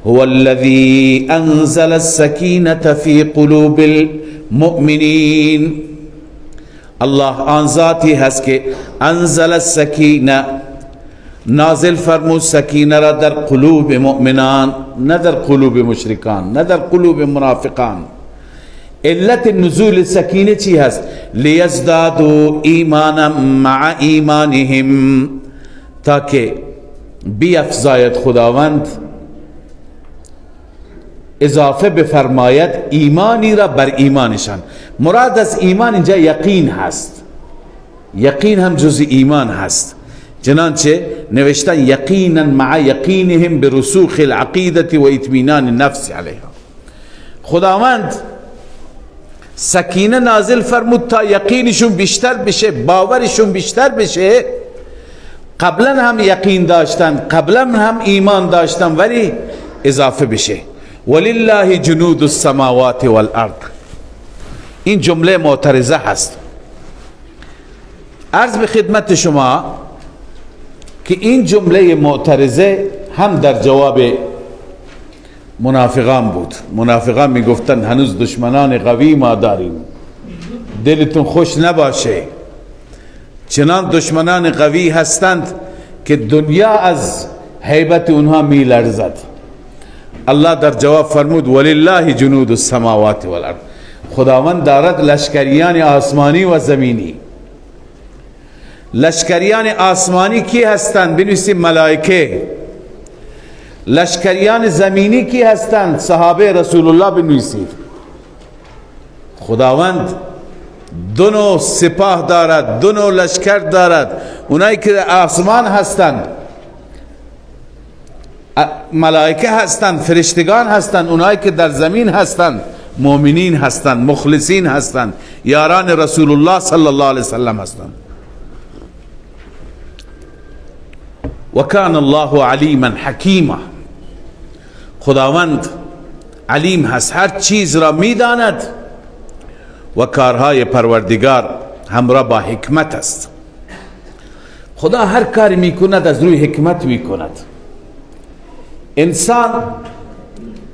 هو الذي انزل السکینة فی قلوب المؤمنین. الله آن ذاتی هست که انزل السکینه، نازل فرمود سکینه را در قلوب مؤمنان، نه در قلوب مشرکان، نه در قلوب منافقان. علت نزول سکینه چی هست؟ لیزدادوا ایمانا مع ایمانهم، تا که بیفزاید خداوند، اضافه بفرماید ایمانی را بر ایمانشان. مراد از ایمان اینجا یقین هست، یقین هم جز ایمان هست. چنانچه نوشتن یقینا مع یقینهم برسوخ العقیدة و اطمینان النفس علیها. خداوند سکینه نازل فرمود تا یقینشون بیشتر بشه، باورشون بیشتر بشه. قبلا هم یقین داشتن، قبلا هم ایمان داشتن، ولی اضافه بشه. ولله جنود السماوات والارض. این جمله معترضه هست. عرض به خدمت شما که این جمله معترضه هم در جواب منافقان بود. منافقان میگفتن هنوز دشمنان قوی ما داریم، دلتون خوش نباشه، چنان دشمنان قوی هستند که دنیا از هیبت اونها میلرزد. الله در جواب فرمود ولله جنود السماوات والارض. خداوند دارد لشکریان آسمانی و زمینی. لشکریان آسمانی کی هستند؟ بنویسیم ملائکه. لشکریان زمینی کی هستند؟ صحابه رسول الله بنویسید. خداوند دو نوع سپاه دارد، دو نوع لشکر دارد. اونایی که آسمان هستند ملائکه هستند، فرشتگان هستند. اونایی که در زمین هستند مؤمنین هستند، مخلصین هستند، یاران رسول الله صلی الله علیه وسلم هستند. و کان الله علیما حکیما. خداوند علیم هست، هر چیز را میداند و کارهای پروردگار همراه با حکمت است. خدا هر کاری میکند از روی حکمت میکند. انسان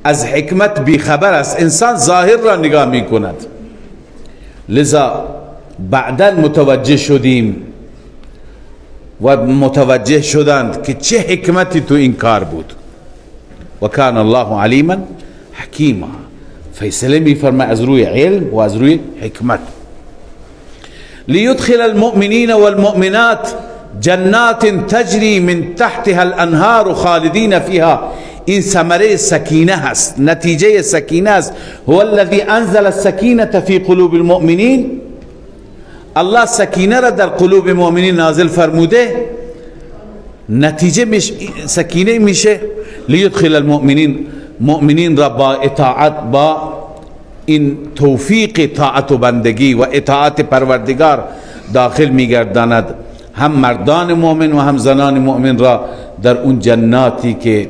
از حکمت بیخبر است، انسان ظاهر را نگاه میکند. لذا بعدا متوجه شدیم و متوجه شدند که چه حکمتی تو این کار بود. و کان الله علیما حکیما. فیصله میفرماید از روی علم و از روی حکمت. لیدخل المؤمنین والمؤمنات جنات تجری من تحتها الانهار خالدین فیها. این ثمره سکینه هست، نتیجه سکینه است. هو الذی انزل السکینة فی قلوب المؤمنین. الله سکینه را در قلوب مؤمنین نازل فرموده، نتیجه سکینه میشه. لیدخل المؤمنین، مؤمنین را با اطاعت، با این توفیق طاعت و بندگی و اطاعت پروردگار داخل میگرداند، هم مردان مؤمن و هم زنان مؤمن را در اون جناتی که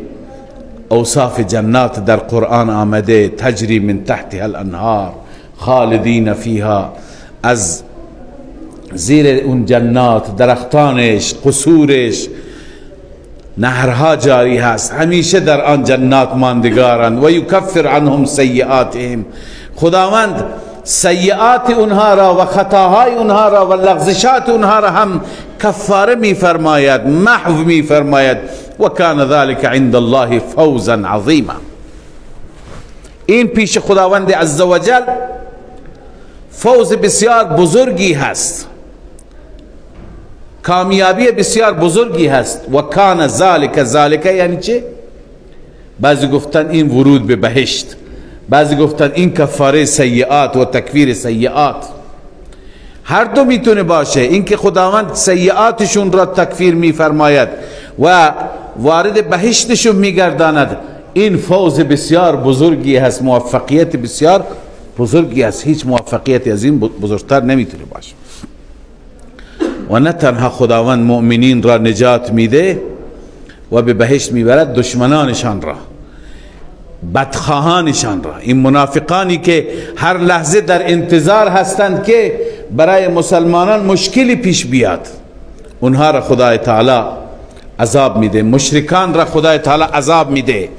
اوصاف جنات در قرآن آمده، تجری من تحتها الانهار خالدین فیها، از زیر اون جنات درختانش، قصورش، نهرها جاری هست، همیشه در آن جنات ماندگارند. و یکفر عنهم سیئاتهم. خداوند سیئات اونها را و خطاهای اونها را و لغزشات اونها را هم کفاره می فرماید، محو می فرماید. و کان ذلك عند الله فوزا عظیما. این پیش خداوند عزوجل فوز بسیار بزرگی هست، کامیابی بسیار بزرگی هست. و کان ذلك، ذلك یعنی چه؟ بعضی گفتن این ورود به بهشت، بعضی گفتن این کفاره سیئات و تکفیر سیئات. هر دو میتونه باشه. این که خداوند سیئاتشون را تکفیر میفرماید و وارد بهشتشون میگرداند، این فوز بسیار بزرگی هست، موفقیت بسیار بزرگی هست. هیچ موفقیتی از این بزرگتر نمیتونه باشه. و نه تنها خداوند مؤمنین را نجات میده و به بهشت میبرد، دشمنانشان را، بدخواهانشان را، این منافقانی که هر لحظه در انتظار هستند که برای مسلمانان مشکلی پیش بیاد، اونها را خدای تعالی عذاب میده، مشرکان را خدای تعالی عذاب میده.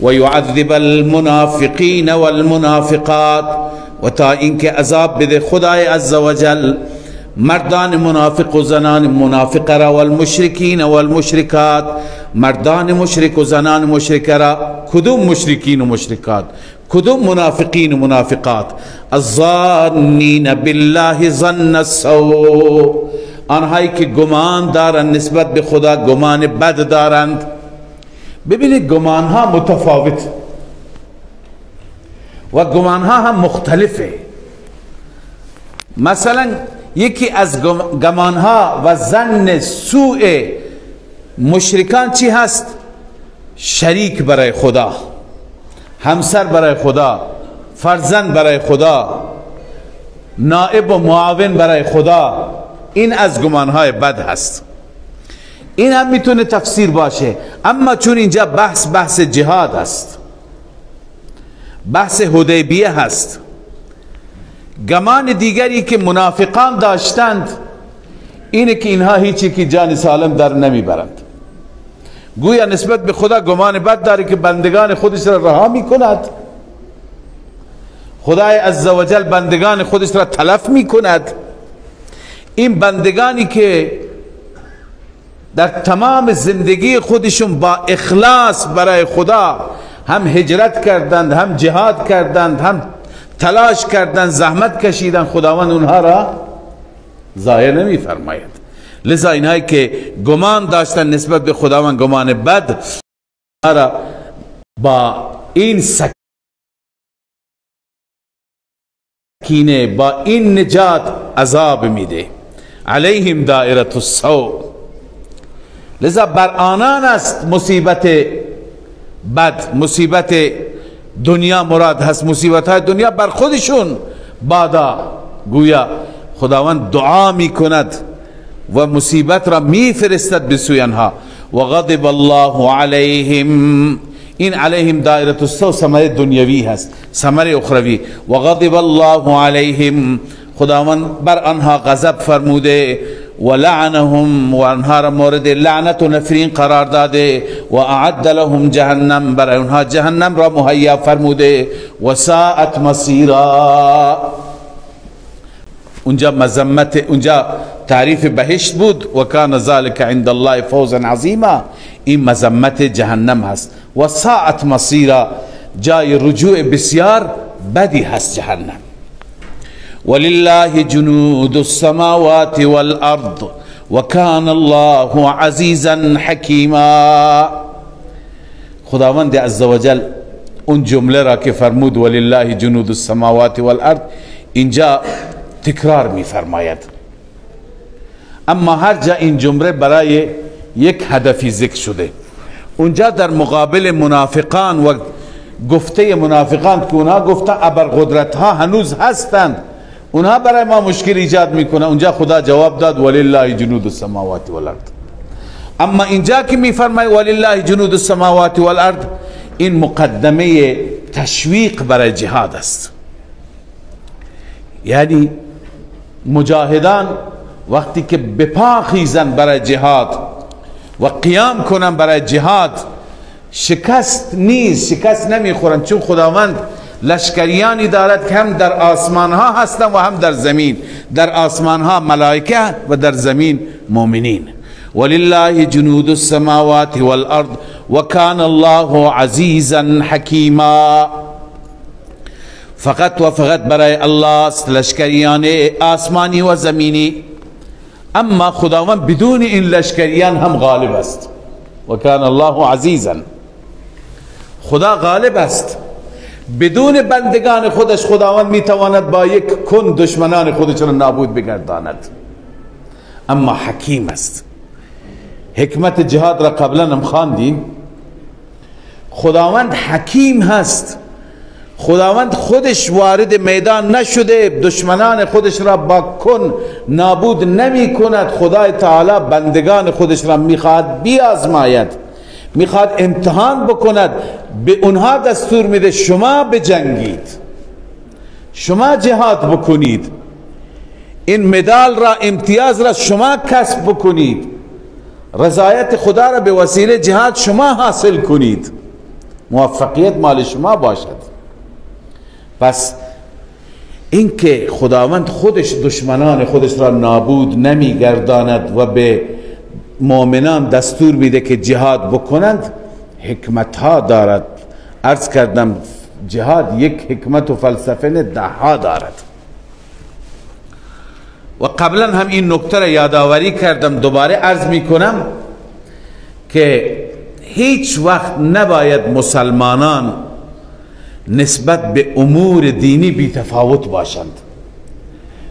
و یعذب المنافقین والمنافقات، و تا اینکه عذاب بده خدای عزوجل مردان منافق و زنان منافق را، والمشرکین والمشرکات، مردان مشرک و زنان مشرک را. کدوم مشرکین و مشرکات؟ کدوم منافقین و منافقات؟ الظانین بالله ظن السوء، آنهایی که گمان دارند نسبت به خدا، گمان بد دارند. ببینید گمانها متفاوت و گمانها هم مختلفه. مثلا یکی از گمانها و ظن سوء مشرکان چی هست؟ شریک برای خدا، همسر برای خدا، فرزند برای خدا، نائب و معاون برای خدا. این از گمانهای بد هست. این هم میتونه تفسیر باشه. اما چون اینجا بحث جهاد است، بحث حدیبیه هست، گمان دیگری که منافقان داشتند اینه که اینها هیچی که جان سالم در نمیبرند. گویا نسبت به خدا گمان بد داره که بندگان خودش را رها میکند، خدای عزوجل بندگان خودش را تلف میکند. این بندگانی که در تمام زندگی خودشون با اخلاص برای خدا هم هجرت کردند، هم جهاد کردند، هم تلاش کردند، زحمت کشیدند، خداوند اونها را ضایع نمی فرماید. لذا اینهایی که گمان داشتن نسبت به خداوند گمان بد، را با این سکینه، با این نجات عذاب میده. علیهم دائرة السوء، لذا بر آنان است مصیبت بد، مصیبت دنیا مراد هست، مصیبت های دنیا بر خودشون بادا. گویا خداوند دعا می کند و مصیبت را می فرستد به سوی آنها. و غضب الله علیهم، این علیهم دائرة السوء ثمره دنیوی هست، ثمره اخروی. و غضب الله علیهم، خداوند بر آنها غضب فرموده، و لعنهم، و آنها را مورد لعنت و نفرین قرار داده، و اعد لهم جهنم، برای آنها جهنم را مهیا فرموده، و ساعت مصیرا. اونجا مذمت، اونجا تعریف بهشت بود، و کان ذلک عند الله فوزا عظیما. این مذمت جهنم هست. و ساعت مصیرا، جای رجوع بسیار بدی هست جهنم. ولله جنود السماوات والارض وكان الله عزیزا حکیما. خداوند عزوجل اون جمله را که فرمود ولله جنود السماوات والارض اینجا تکرار می فرماید. اما هر جا این جمله برای یک هدفی ذکر شده. اونجا در مقابل منافقان و گفته منافقان که اونها گفته ابرقدرت ها هنوز هستند، اونها برای ما مشکل ایجاد میکنه، اونجا خدا جواب داد ولله جنود السماوات والارض. اما اینجا که میفرماید ولله جنود السماوات والارض، این مقدمه تشویق برای جهاد است. یعنی مجاهدان وقتی که بپا خیزن برای جهاد و قیام کنن برای جهاد، شکست نیست، شکست نمیخورن، چون خداوند لشکریانی دارد که هم در آسمان ها هستند و هم در زمین. در آسمان ها ملائکه و در زمین مؤمنین. ولله جنود السماوات والارض وکان الله عزیزا حکیما. فقط و فقط برای الله است لشکریان آسمانی و زمینی. اما خداوند بدون این لشکریان هم غالب است. وکان الله عزیزا، خدا غالب است. بدون بندگان خودش خداوند میتواند با یک کن دشمنان خودش را نابود بگرداند. اما حکیم است. حکمت جهاد را قبلا هم خواندیم. خداوند حکیم هست. خداوند خودش وارد میدان نشده، دشمنان خودش را با کن نابود نمی کند. خدای تعالی بندگان خودش را میخواهد بیازماید، میخواد امتحان بکند. به اونها دستور میده شما بجنگید، شما جهاد بکنید، این مدال را، امتیاز را شما کسب بکنید. رضایت خدا را به وسیله جهاد شما حاصل کنید، موفقیت مال شما باشد. پس اینکه خداوند خودش دشمنان خودش را نابود نمیگرداند و به مؤمنان دستور میده که جهاد بکنند، حکمت ها دارد. عرض کردم جهاد یک حکمت و فلسفه نه، ده ها دارد. و قبلا هم این نکته را یادآوری کردم، دوباره عرض میکنم که هیچ وقت نباید مسلمانان نسبت به امور دینی بی تفاوت باشند.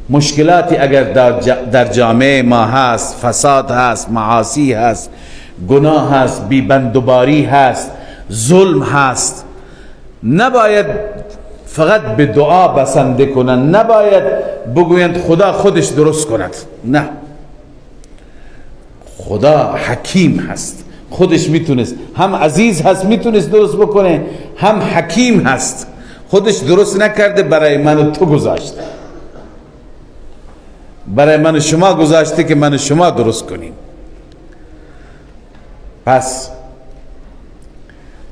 مشکلاتی اگر در جامعه ما هست، فساد هست، معاصی هست، گناه هست، بی بندوباری هست، ظلم هست، نباید فقط به دعا بسنده کنند، نباید بگویند خدا خودش درست کند. نه، خدا حکیم هست، خودش میتونست، هم عزیز هست میتونست درست بکنه، هم حکیم هست، خودش درست نکرده برای من و تو گذاشته، برای من و شما گذاشته که من و شما درست کنیم. پس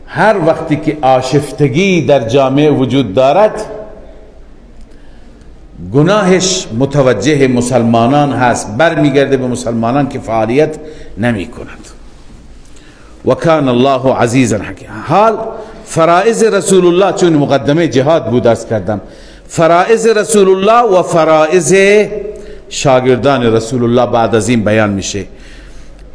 هر وقتی که آشفتگی در جامعه وجود دارد، گناهش متوجه مسلمانان هست، برمیگرده به مسلمانان که فعالیت نمی کنند. و کان الله عزیزا حکیم. حال فرائض رسول الله، چون مقدمه جهاد بود عرض کردم، فرائض رسول الله و فرائض شاگردان رسول الله بعد از این بیان میشه.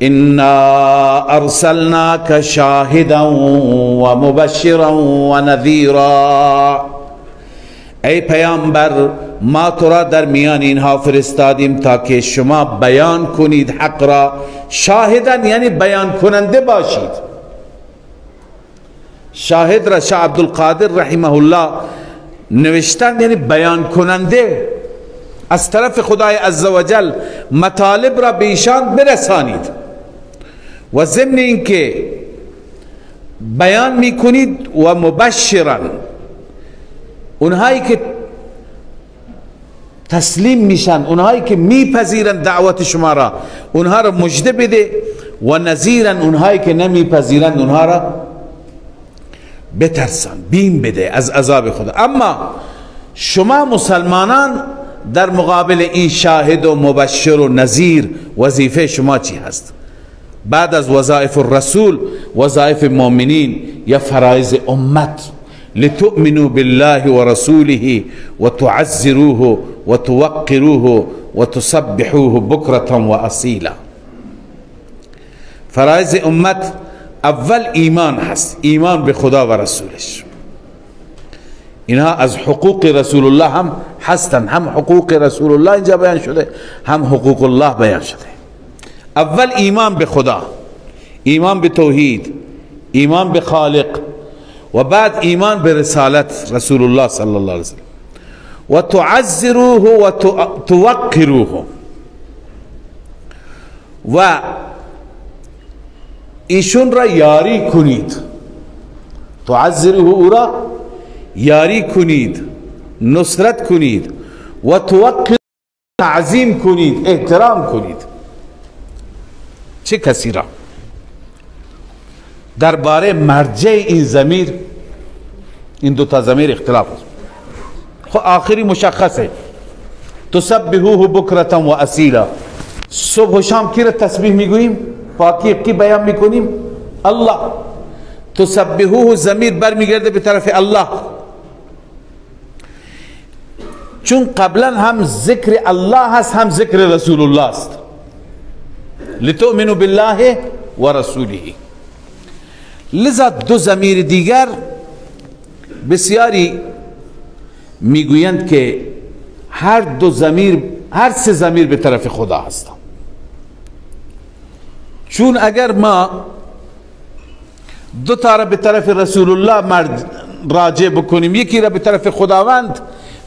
انا ارسلناک شاهدا و مبشرا و نذیرا. ای پیامبر، ما تو را در میان اینها فرستادیم تا که شما بیان کنید حق را. شاهدن یعنی بیان کننده باشید. شاهد را شاه عبدالقادر رحمه الله نوشتن یعنی بیان کننده، از طرف خدای عزوجل مطالب را به ایشان برسانید و ضمن اینکه بیان میکنید و مبشرا، اونهایی که تسلیم میشن، اونهایی که میپذیرن دعوت شما را، اونها را مژده بده، و نذیرا، اونهایی که نمیپذیرن اونها را بترسان، بیم بده از عذاب خدا. اما شما مسلمانان در مقابل این شاهد و مبشر و نذیر وظیفه شما چی هست؟ بعد از وظایف الرسول، وظایف مؤمنین یا فرائض امت، لتؤمنوا بالله ورسوله وتعزروه وتوقروه وتسبحوه بكرة وأصيلا. فرائض امت اول ایمان هست، ایمان به خدا و رسولش. اینها از حقوق رسول الله هم هستند، هم حقوق رسول الله اینجا بیان شده، هم حقوق الله بیان شده. اول ایمان به خدا، ایمان به توحید، ایمان به خالق، و بعد ایمان به رسالت رسول الله صلی الله علیه وسلم. و تعزروه و توقروه، و ایشون را یاری کنید. تعزروه، او را یاری کنید، نصرت کنید، و توقر، تعظیم کنید، احترام کنید. چه کسی را؟ درباره مرجع این ضمیر، این دو تا ضمیر اختلاف است. خب آخری مشخصه، تسبحوه بکرة و اصیلا. صبح و شام کی را تسبیح میگوییم؟ پاکی کی بیان میکنیم؟ الله. تسبحوه ضمیر برمیگرده به طرف الله، چون قبلا هم ذکر الله هست، هم ذکر رسول الله است. لتؤمنوا بالله و رسوله. لذا دو ضمیر دیگر بسیاری میگویند که هر دو ضمیر، هر سه ضمیر به طرف خدا هستند. چون اگر ما دو تا را به طرف رسول الله راجع بکنیم، یکی را به طرف خداوند،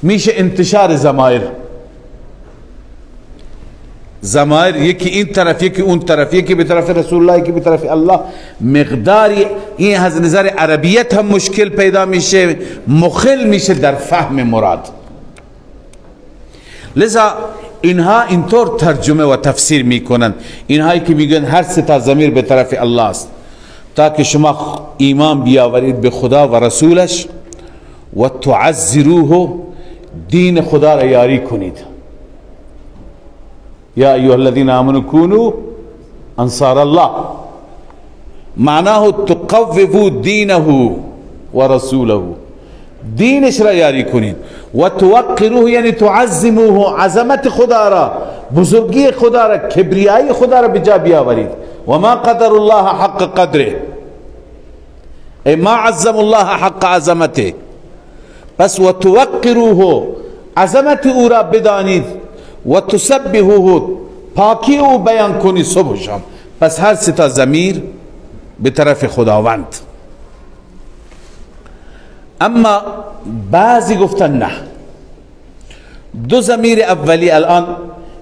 میشه انتشار ضمایر. ضمایر یکی این طرف، یکی اون طرف، یکی به طرف رسول الله، یکی به طرف الله. مقداری این از نظر عربیت هم مشکل پیدا میشه، مخل میشه در فهم مراد. لذا اینها اینطور ترجمه و تفسیر میکنند، اینهایی که میگن هر سه تا ضمیر به طرف الله است، تا که شما ایمان بیاورید به خدا و رسولش و تعزروه، دین خدا را یاری کنید. یا ایها الذین آمنوا کونوا انصار الله، معناه تقوفوا دینه و رسوله، دینش را یاری کنید. و توقروه یعنی تعظموه، عظمت خدا را، بزرگی خدا را، کبریایی خدا را بجا بیاورید. و ما قدر الله حق قدره، ای ما عظم الله حق عظمته. پس و توقروه، عظمت او را بدانید، و تسبحوه، پاکی او بیان کنید صبح و شام. پس هر سه تا ضمیر به طرف خداوند. اما بعضی گفتن نه، دو ضمیر اولی، الان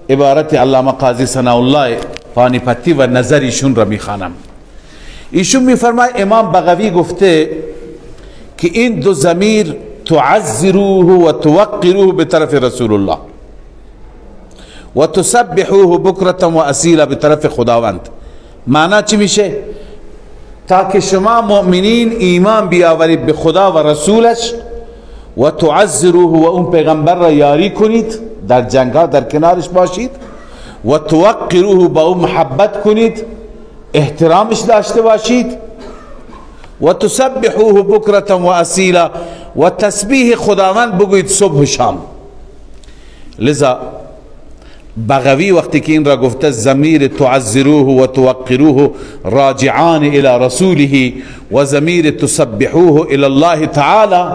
عبارت علامه قاضی ثناء الله پانیپتی و نظر ایشون را میخوانم. ایشون میفرماید امام بغوی گفته که این دو ضمیر تعذروه و توقروه به طرف رسول الله و تسبحوه بکرة و اصیلا به طرف خداوند. معنا چی میشه؟ تا که شما مؤمنین ایمان بیاورید به خدا و رسولش و تعذروه، و اون پیغمبر را یاری کنید، در جنگ ها در کنارش باشید، و توقروه، با اون محبت کنید، احترامش داشته باشید، و تسبحوه بکرة و اصیلا، و تسبیح خداوند بگویید صبح و شام. لذا بغوی وقتی که این را گفته ضمیر تعذروه و توقروه راجعان الى رسوله و ضمیر تسبحوه الى الله تعالی،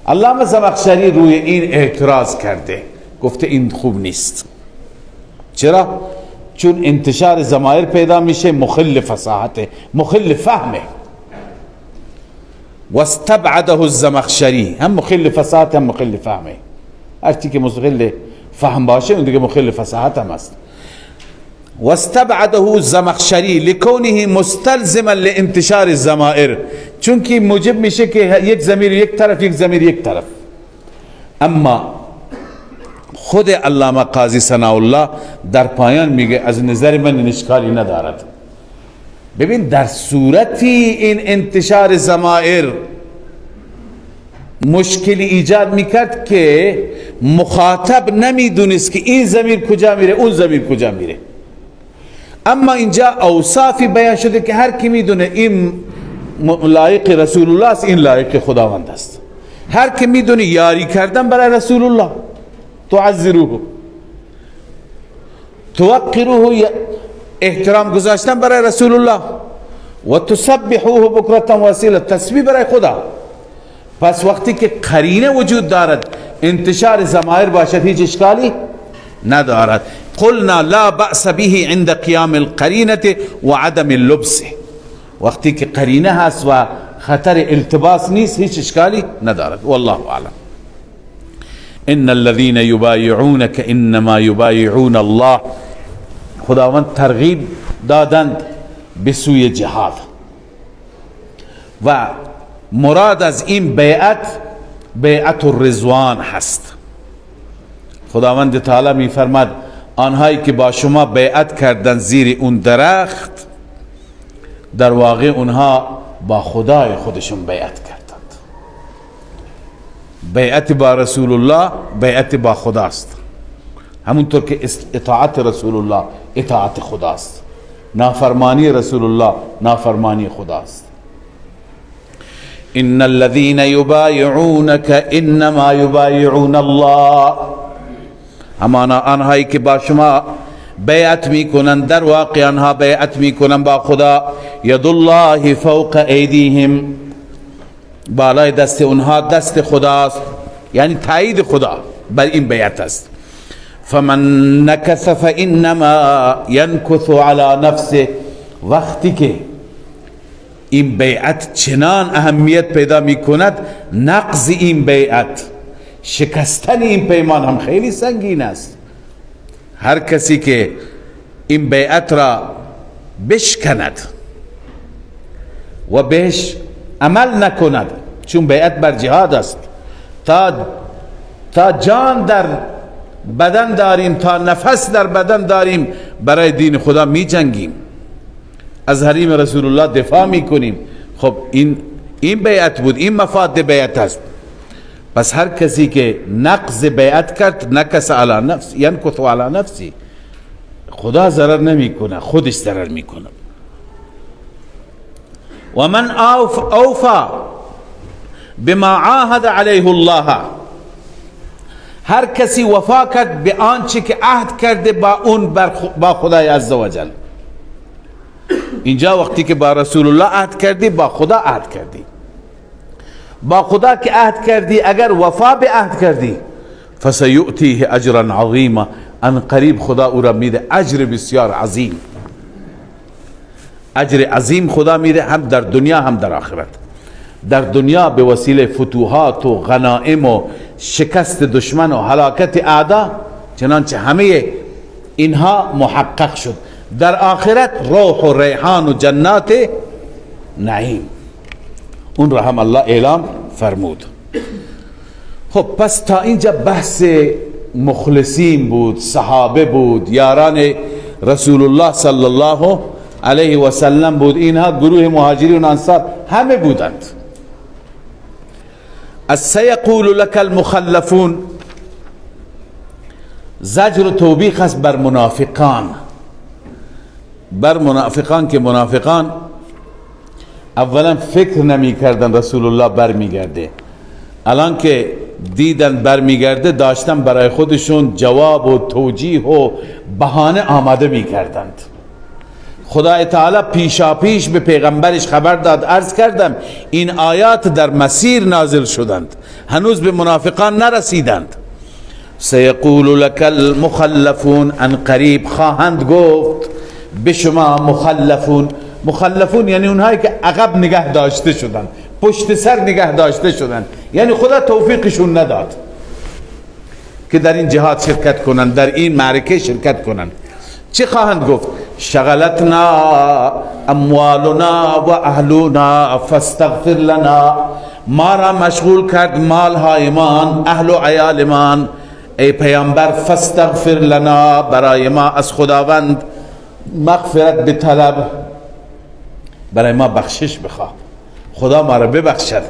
علامه زمخشری روی این اعتراض کرده، گفته این خوب نیست. چرا؟ چون انتشار ضمایر پیدا میشه، مخل فصاحته، مخل فهمه. واستبعده الزمخشری، هم مخل فصاحت هم مخل فهمه. هرچی که مخل فهم باشه اون دیگه مخل فصاحت هم است. واستبعده الزمخشری لکونه مستلزما لانتشار الضمائر، چون که موجب میشه که یک ضمیر یک طرف، یک ضمیر یک طرف. اما خود علامه قاضی ثناء الله در پایان میگه از نظر من اشکالی ندارد. ببین در صورتی این انتشار ضمائر مشکلی ایجاد میکرد که مخاطب نمیدونست که این ضمیر کجا میره اون ضمیر کجا میره. اما اینجا اوصافی بیان شده که هر کی میدونه این لایق رسول الله است، این لایق خداوند است. هر کی میدونه یاری کردن برای رسول الله، تعذروه، توقروه، احترام گذاشتن برای رسول الله، و تسبحوه بکرة و اصیلا، تسبیح برای خدا. پس وقتی که قرینه وجود دارد انتشار ضمایر باشد هیچ اشکالی ندارد. قلنا لا بأس به عند قیام القرینه و عدم اللبس، وقتی که قرینه هست و خطر التباس نیست هیچ اشکالی ندارد. والله اعلم. ان الذين يبايعونك انما يبايعون الله، خداوند ترغیب دادند به سوی جهاد و مراد از این بیعت بیعت الرضوان هست. خداوند تعالی می فرماد آنهایی که با شما بیعت کردن زیر اون درخت، در واقع اونها با خدای خودشون بیعت کردند. بیعت با رسول الله بیعت با خداست، همونطور که اطاعت رسول الله اطاعت خداست، نافرمانی رسول الله نافرمانی خداست. ان الذين يبايعونك انما يبايعون الله، همانا آنهایی که با شما بیعت میکنند در واقع آنها بیعت میکنند با خدا. ید الله فوق ایدیهم، بالای دست اونها دست خداست، یعنی تایید خدا بر این بیعت است. فمن نکث فانما ینکث علی نفسه، وقتی که این بیعت چنان اهمیت پیدا میکند، نقض این بیعت، شکستن این پیمان هم خیلی سنگین است. هر کسی که این بیعت را بشکند و بهش عمل نکند، چون بیعت بر جهاد است، تا جان در بدن داریم، تا نفس در بدن داریم، برای دین خدا می جنگیم، از حریم رسول الله دفاع می کنیم. خب این بیعت بود، این مفاد بیعت است. پس هر کسی که نقض بیعت کرد، نکس علی نفس، ینکث علی نفسی، خدا ضرر نمیکنه، خودش ضرر میکنه. و من اوفا بما عاهد علیه الله، هر کسی وفا کرد به آنچه که عهد کرده با اون، با خدای عزوجل. اینجا وقتی که با رسول الله عهد کردی، با خدا عهد کردی، با خدا که عهد کردی، اگر وفا به عهد کردی، فسیؤتیه اجرا عظیما، ان قریب خدا او را میده اجر بسیار عظیم، اجر عظیم خدا میده، هم در دنیا هم در آخرت. در دنیا به وسیله فتوحات و غنائم و شکست دشمن و هلاکت اعدا، چنانچه همه اینها محقق شد. در آخرت روح و ریحان و جنات نعیم، اون را هم الله اعلام فرمود. خب پس تا اینجا بحث مخلصین بود، صحابه بود، یاران رسول الله صلی الله علیه و سلم بود، اینها گروه مهاجرین و انصار همه بودند. از سیقول لك المخلفون، زجر و توبیخ است بر منافقان، بر منافقان که منافقان اولا فکر نمی کردن رسول الله برمیگرده، الان که دیدن برمیگرده داشتن برای خودشون جواب و توجیه و بهانه آماده می کردند. خدای تعالی پیشا پیش به پیغمبرش خبر داد، عرض کردم این آیات در مسیر نازل شدند، هنوز به منافقان نرسیدند. سیقول لك المخلفون، ان قریب خواهند گفت به شما مخلفون. مخلفون یعنی اونهایی که عقب نگه داشته شدند، پشت سر نگه داشته شدند، یعنی خدا توفیقشون نداد که در این جهاد شرکت کنند، در این معرکه شرکت کنند. چه خواهند گفت؟ شغلتنا اموالنا و اهلنا فاستغفر لنا، ما را مشغول کرد مالهایمان، اهل و عیالمان، ای پیامبر فاستغفر لنا، برای ما از خداوند مغفرت بطلب، برای ما بخشش بخواه، خدا ما را ببخشد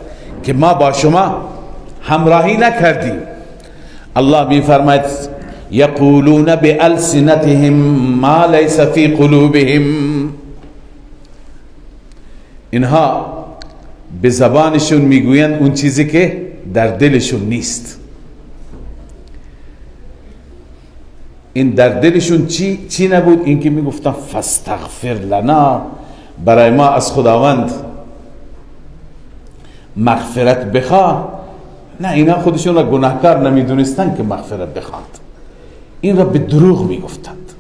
که ما با شما همراهی نکردیم. الله می فرماید یقولون بألسنتهم ما لیس فی قلوبهم، اینها به زبانشون میگویند اون چیزی که در دلشون نیست. این در دلشون چی نبود؟ این که میگفتن فاستغفر لنا، برای ما از خداوند مغفرت بخواه. نه، اینا خودشون را گناهکار نمیدونستن که مغفرت بخواند، این را به دروغ میگفتند.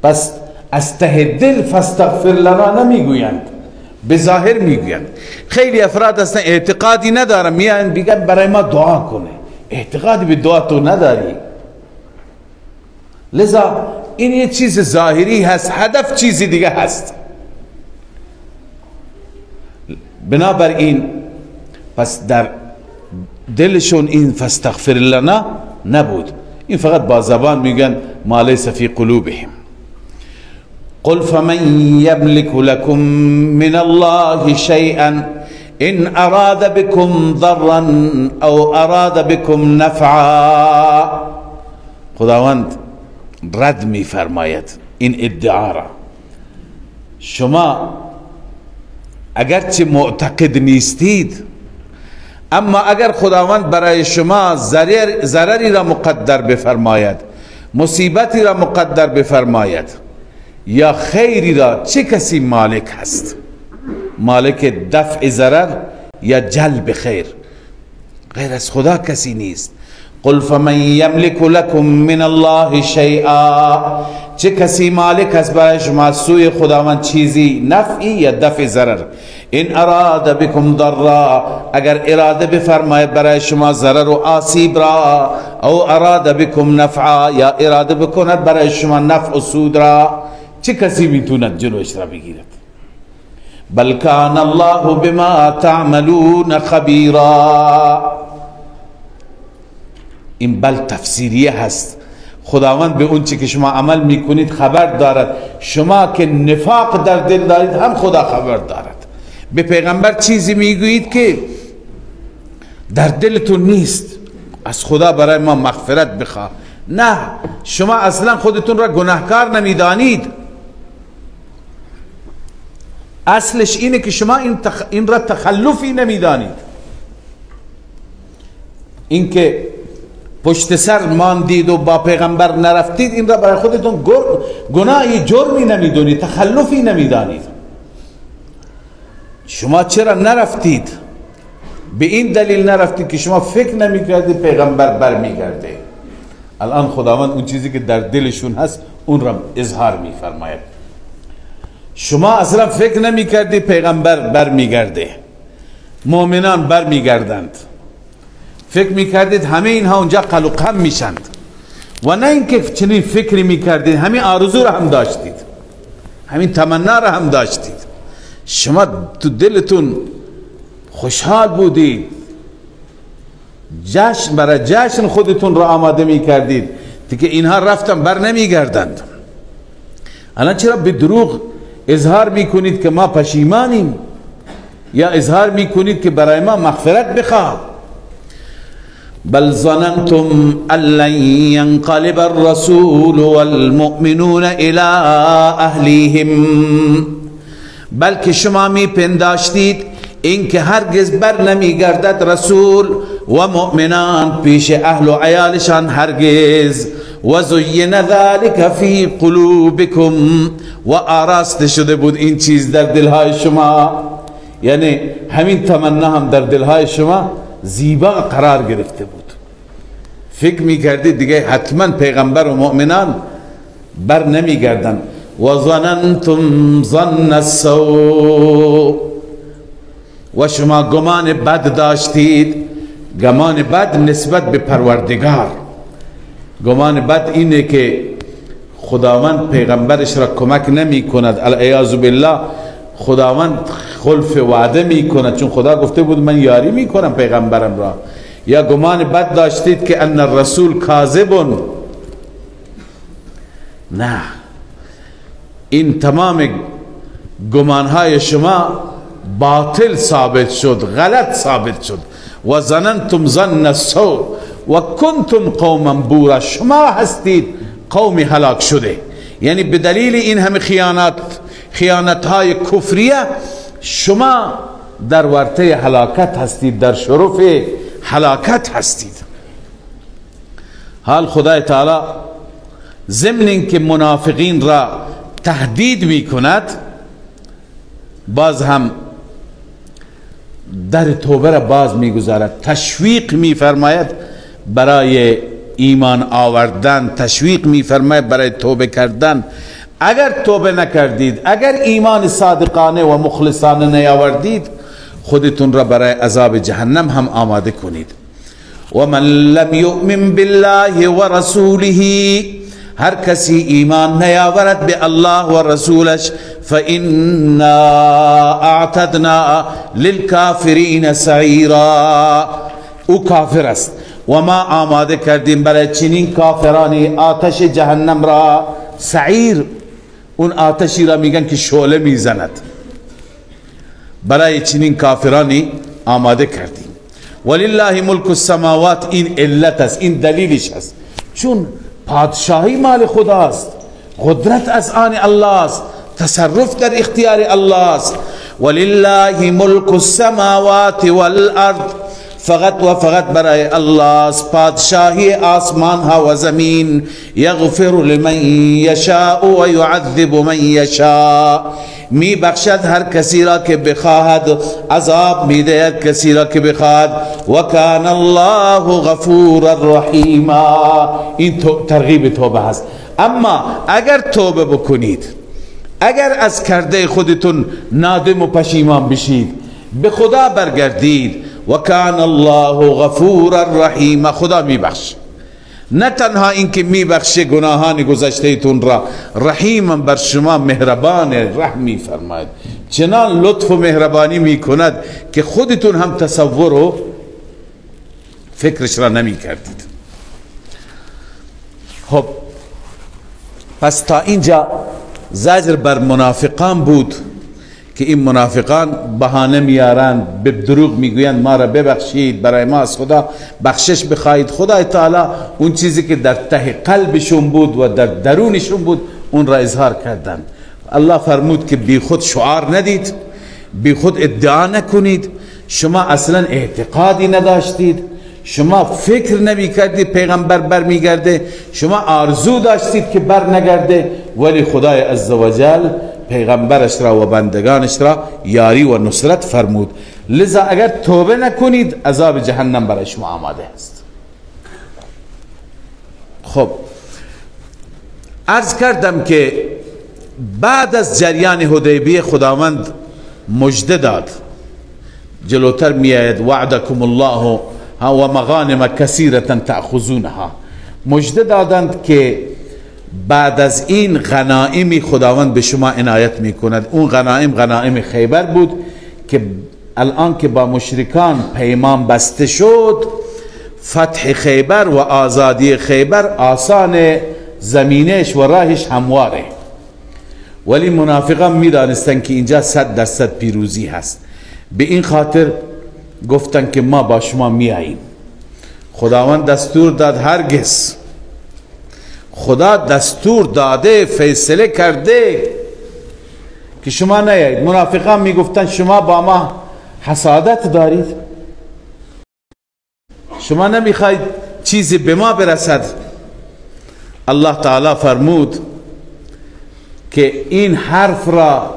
پس از ته دل فاستغفر لنا نمیگویند، به ظاهر میگویند. خیلی افراد اصلا اعتقادی ندارن، میان میگن برای ما دعا کنه، اعتقادی به دعا تو نداری، لذا این یه چیز ظاهری هست، هدف چیزی دیگه هست. بنابراین پس در دلشون این فاستغفر لنا نبود، این فقط با زبان میگن ما لیس فی قلوبهم. قل فمن یملک لكم من الله شیئا ان اراد بكم ضرا او اراد بكم نفعا. خداوند رد میفرماید این ادعا را. شما اگرچه معتقد نیستید، اما اگر خداوند برای شما ضرری را مقدر بفرماید، مصیبتی را مقدر بفرماید یا خیری را، چه کسی مالک هست؟ مالک دفع ضرر یا جلب خیر؟ غیر از خدا کسی نیست. قل فمن یملک لكم من الله شیئا، چه کسی مالک است برای شما سوی خداوند چیزی، نفعی یا دفع ضرر؟ ان اراد بكم ضرا، اگر اراده بفرماید برای شما ضرر و آسیب را، او اراد بكم نفعا، یا اراده بکند برای شما نفع و سود را، چه کسی میتوند جلوش را بگیرد؟ بل کان الله بما تعملون خبیرا. این بل تفسیریه هست. خداوند به اون چی که شما عمل میکنید خبر دارد. شما که نفاق در دل دارید هم خدا خبر دارد. به پیغمبر چیزی میگویید که در دلتون نیست، از خدا برای ما مغفرت بخواه. نه، شما اصلا خودتون را گناهکار نمیدانید. اصلش اینه که شما این را تخلفی نمیدانید. اینکه پشت سر ماندید و با پیغمبر نرفتید، این را برای خودتون گناهی، جرمی نمیدونید، تخلفی نمیدانید. شما چرا نرفتید؟ به این دلیل نرفتید که شما فکر نمیکردید پیغمبر برمیگرده. الان خداوند اون چیزی که در دلشون هست اون را اظهار میفرماید. شما اصلا فکر نمیکردید پیغمبر برمیگرده، مؤمنان برمیگردند. فکر میکردید همه اینها اونجا قلقم میشند، و نه اینکه چنین فکری میکردید، همین آرزو را هم داشتید، همین تمنا را هم داشتید. شما تو دلتون خوشحال بودید، جشن برای جشن خودتون را آماده میکردید که اینها رفتن بر نمیگردند. الان چرا به دروغ اظهار میکنید که ما پشیمانیم، یا اظهار میکنید که برای ما مغفرت بخواه؟ بل ظننتم ان لن ينقلب الرسول والمؤمنون الى اهلیهم، بلکه شما می پنداشتید اینکه هرگز بر نمیگردد رسول و مؤمنان پیش اهل و عیالشان هرگز. و زین ذلك فی قلوبکم، و آراسته شده بود این چیز در دلهای شما، یعنی همین تمنا هم در دلهای شما زیبا قرار گرفته بود. فکر میکردید دیگه حتما پیغمبر و مؤمنان بر نمیگردن. و ظننتم ظن السوء، و شما گمان بد داشتید، گمان بد نسبت به پروردگار. گمان بد اینه که خداوند پیغمبرش را کمک نمی کند، العیاذ بالله، خداوند خلف وعده می کند، چون خدا گفته بود من یاری می کنم پیغمبرم را. یا گمان بد داشتید که ان الرسول کاذب. نه، این تمام گمانهای شما باطل ثابت شد، غلط ثابت شد. و ظننتم ظن السوء و کنتم قوما بورا، شما هستید قومی هلاک شده. یعنی به دلیل این همه خیانت های کفریه شما در ورطه هلاکت هستید، در شرف هلاکت هستید. حال خدای تعالی ضمن اینکه منافقین را تهدید می کند، باز هم در توبه را باز میگذارد، تشویق میفرماید برای ایمان آوردن، تشویق میفرماید برای توبه کردن. اگر توبه نکردید، اگر ایمان صادقانه و مخلصانه نیاوردید، خودتون را برای عذاب جهنم هم آماده کنید. و من لم یؤمن بالله و رسوله، هر کسی ایمان نیاورد به الله و رسولش، فإنا اعتدنا للکافرین سعیرا، او کافر است و ما آماده کردیم برای چنین کافرانی آتش جهنم را. سعیر اون آتشی را میگن که شعله میزند، برای چنین کافرانی آماده کردیم. ولله ملک السماوات، این علت است، این دلیلش است، چون پادشاهی مال خداست، قدرت از آن الله است، تصرف در اختیار الله است. ولله ملک السماوات والارض، فقط و فقط برای الله است پادشاهی آسمان ها و زمین. یغفر لمن یشاء و یعذب من یشاء، می بخشد هر کسی را که بخواهد، عذاب می دهد کسی را که بخواهد. و کان الله غفورا رحیما، این ترغیب توبه هست. اما اگر توبه بکنید، اگر از کرده خودتون نادم و پشیمان بشید، به خدا برگردید، و کان الله غفورا رحیما، خدا میبخش. نه تنها اینکه میبخشه گناهان گذشته تون را، رحیم بر شما مهربان، رحم میفرماید، چنان لطف و مهربانی میکند که خودتون هم تصور و فکرش را نمیکردید. خب پس تا اینجا زجر بر منافقان بود که این منافقان بهانه میارند، به دروغ میگویند ما را ببخشید، برای ما از خدا بخشش بخواهید. خدای تعالی اون چیزی که در ته قلبشون بود و در درونشون بود اون را اظهار کردند. الله فرمود که بی خود شعار ندید، بی خود ادعا نکنید، شما اصلا اعتقادی نداشتید، شما فکر نمی کردید پیغمبر بر میگرده، شما آرزو داشتید که بر نگرده، ولی خدای عزوجل پیغمبرش را و بندگانش را یاری و نصرت فرمود. لذا اگر توبه نکنید عذاب جهنم برای شما آماده است. خب عرض کردم که بعد از جریان حدیبیه خداوند مژده داد. جلوتر میآید وعدکم الله و مغانم کثیرة تأخذونها. مژده دادند که بعد از این غنائمی خداوند به شما عنایت میکند. اون غنائم غنائم خیبر بود که الان که با مشرکان پیمان بسته شد، فتح خیبر و آزادی خیبر آسان، زمینش و راهش همواره. ولی منافقان میدانستند که اینجا 100% پیروزی هست، به این خاطر گفتن که ما با شما میاییم. خداوند دستور داد هرگز. خدا دستور داده، فیصله کرده که شما نیایید. منافقان میگفتن شما با ما حسادت دارید، شما نمیخواید چیزی به ما برسد. الله تعالی فرمود که این حرف را،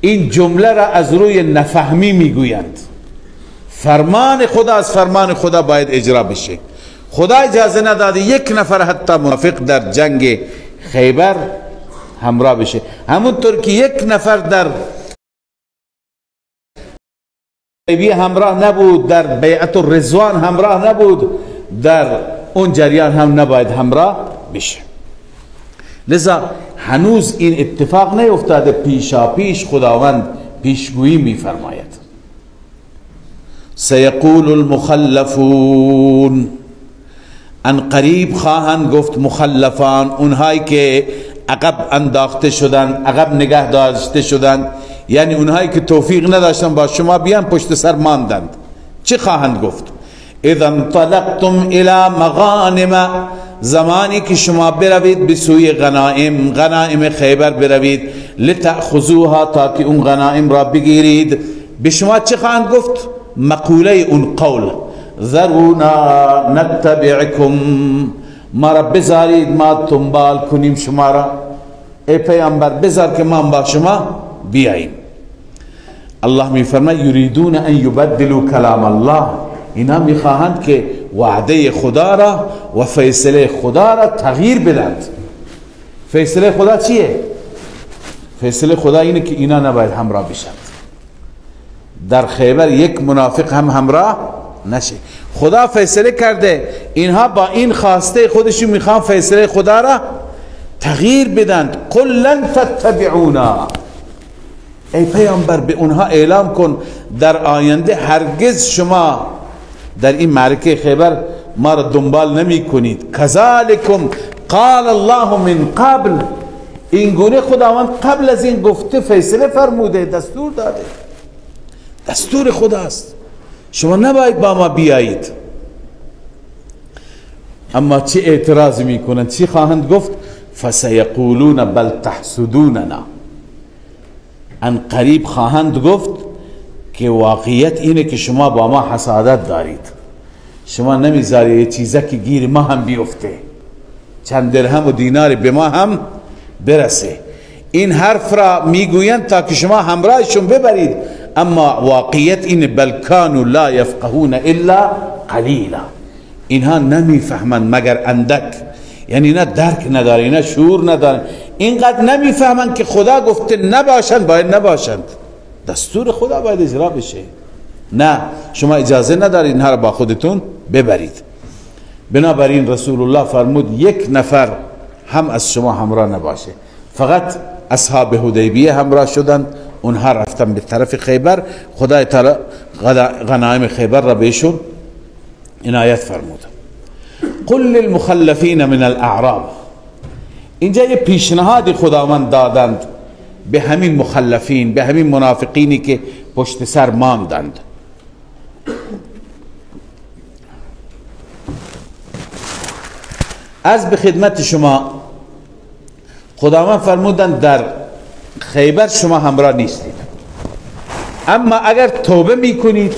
این جمله را از روی نفهمی میگویند. فرمان خدا از فرمان خدا باید اجرا بشه. خدا اجازه نداده یک نفر حتی منافق در جنگ خیبر همراه بشه. همونطور که یک نفر در حدیبیه همراه نبود، در بیعت الرضوان همراه نبود، در اون جریان هم نباید همراه بشه. لذا هنوز این اتفاق نیفتاده، پیشا پیش خداوند پیشگویی میفرماید. سیقول المخلفون، ان قریب خواهند گفت مخلفان، اونهایی که عقب انداخته شدن، عقب نگه داشته شدن، یعنی اونهایی که توفیق نداشتن با شما بیان، پشت سر ماندند. چه خواهند گفت؟ اذا انطلقتم الى مغانم، زمانی که شما بروید به سوی غنائم، غنائم خیبر بروید، لتأخذوها، تا که اون غنائم را بگیرید. به شما چه خواهند گفت؟ مقوله اون قول، ذرونا نتبعکم، ما را بذارید ما دنبال کنیم شما را، ای پیامبر بذار که ما با شما بیاییم. الله میفرماید یریدون ان یبدلوا کلام الله، اینا میخواهند که وعده خدا را و فیصله خدا را تغییر بدند. فیصله خدا چیه؟ فیصله خدا اینه که اینا نباید همراه بشند. در خیبر یک منافق هم همراه نشه. خدا فیصله کرده، اینها با این خواسته خودشون میخوان فیصله خدا را تغییر بدند. قل لن تتبعونا، ای پیامبر به اونها اعلام کن در آینده هرگز شما در این معرکه خیبر ما را دنبال نمی کنید. کذالکم قال الله من قبل، این گونه خداوند قبل از این گفته، فیصله فرموده، دستور داده، دستور خداست، شما نباید با ما بیایید. اما چه اعتراض میکنند؟ چی خواهند گفت؟ فسیقولون بل تحسدوننا، ان قریب خواهند گفت که واقعیت اینه که شما با ما حسادت دارید، شما نمیذاری یه چیزه که گیر ما هم بیفته، چند درهم و دینار به ما هم برسه. این حرف را میگویند تا که شما همراهشون ببرید، اما واقعیت اینه بل کانوا لا یفقهون الا قلیلا، اینها نمیفهمند مگر اندک، یعنی نه درک نداره، نه شعور نداره، اینقدر نمیفهمند که خدا گفته نباشند باید نباشند، دستور خدا باید اجرا بشه. نه شما اجازه ندارید اینها را با خودتون ببرید. بنابراین رسول الله فرمود یک نفر هم از شما همراه نباشه. فقط اصحاب حدیبیه همراه شدند، اونها رفتن به طرف خیبر، خدای تعالی غنایم خیبر را بهشون عنایت فرمود. قل للمخلفین من الاعراب. اینجا یه پیشنهادی خداوند دادند به همین مخلفین، به همین منافقینی که پشت سر ماندند. از به خدمت شما خداوند فرمودند در خیبر شما همراه نیستید، اما اگر توبه میکنید،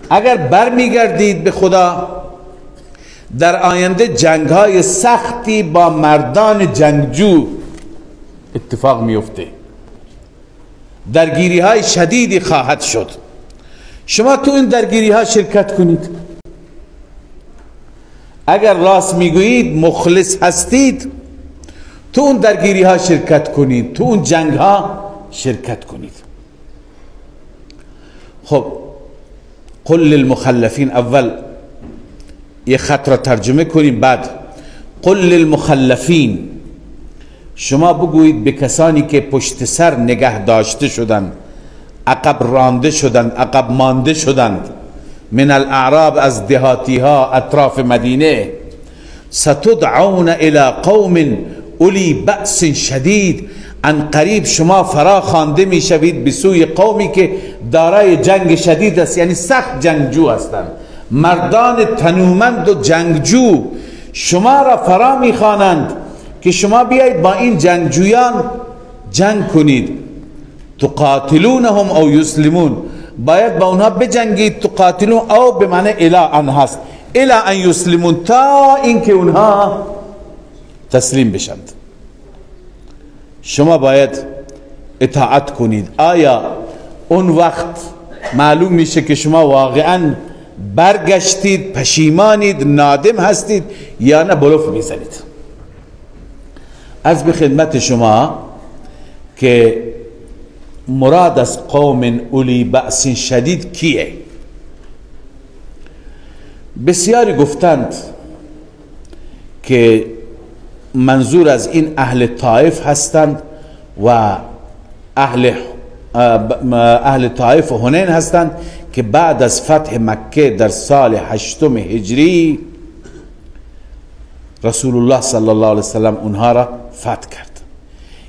اگر برمیگردید به خدا، در آینده جنگ های سختی با مردان جنگجو اتفاق میفته، درگیری های شدیدی خواهد شد، شما تو این درگیری ها شرکت کنید. اگر راست میگویید، مخلص هستید، تو اون درگیری ها شرکت کنید، تو اون جنگ ها شرکت کنید. خب قل للمخلفین، اول یه خط را ترجمه کنیم، بعد قل للمخلفین، شما بگویید به کسانی که پشت سر نگه داشته شدند، عقب رانده شدند، عقب مانده شدند، من الاعراب، از دهاتی ها اطراف مدینه، ستدعون الى قوم اولی بأس شدید، عن قریب شما فرا خوانده میشوید به سوی قومی که دارای جنگ شدید است، یعنی سخت جنگجو هستند، مردان تنومند و جنگجو شما را فرا میخوانند که شما بیایید با این جنگجویان جنگ کنید. تقاتلونهم او یسلمون، باید با اونها بجنگید. تقاتلون او به معنی الی ان هست، الی ان یسلمون، تا اینکه اونها تسلیم بشند. شما باید اطاعت کنید. آیا اون وقت معلوم میشه که شما واقعا برگشتید، پشیمانید، نادم هستید یا نه بلوف میزنید؟ از به خدمت شما که مراد از قوم اولی بأس شدید کیه؟ بسیاری گفتند که منظور از این اهل طائف هستند و اهل طائف و حنین هستند که بعد از فتح مکه در سال 8 هجری رسول الله صلی الله علیه وسلم اونها را فتح کرد،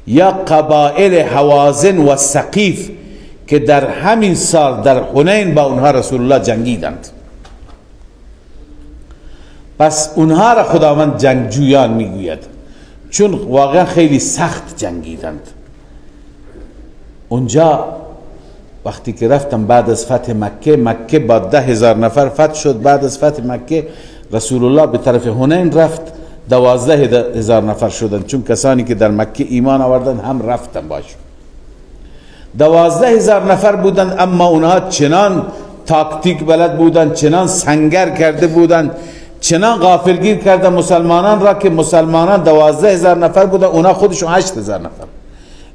یا قبائل هوازن و ثقیف که در همین سال در حنین با اونها رسول الله جنگیدند. پس اونها را خداوند جنگجویان میگوید، چون واقعا خیلی سخت جنگیدند. اونجا وقتی که رفتم بعد از فتح مکه، مکه با 10,000 نفر فتح شد. بعد از فتح مکه رسول الله به طرف حنین رفت، 12,000 نفر شدند، چون کسانی که در مکه ایمان آوردند هم رفتن باشون. 12,000 نفر بودند، اما اونها چنان تاکتیک بلد بودند، چنان سنگر کرده بودند، چنان غافلگیر کردن مسلمانان را که مسلمانان 12,000 نفر بودند، اونها خودشون 8,000 نفر.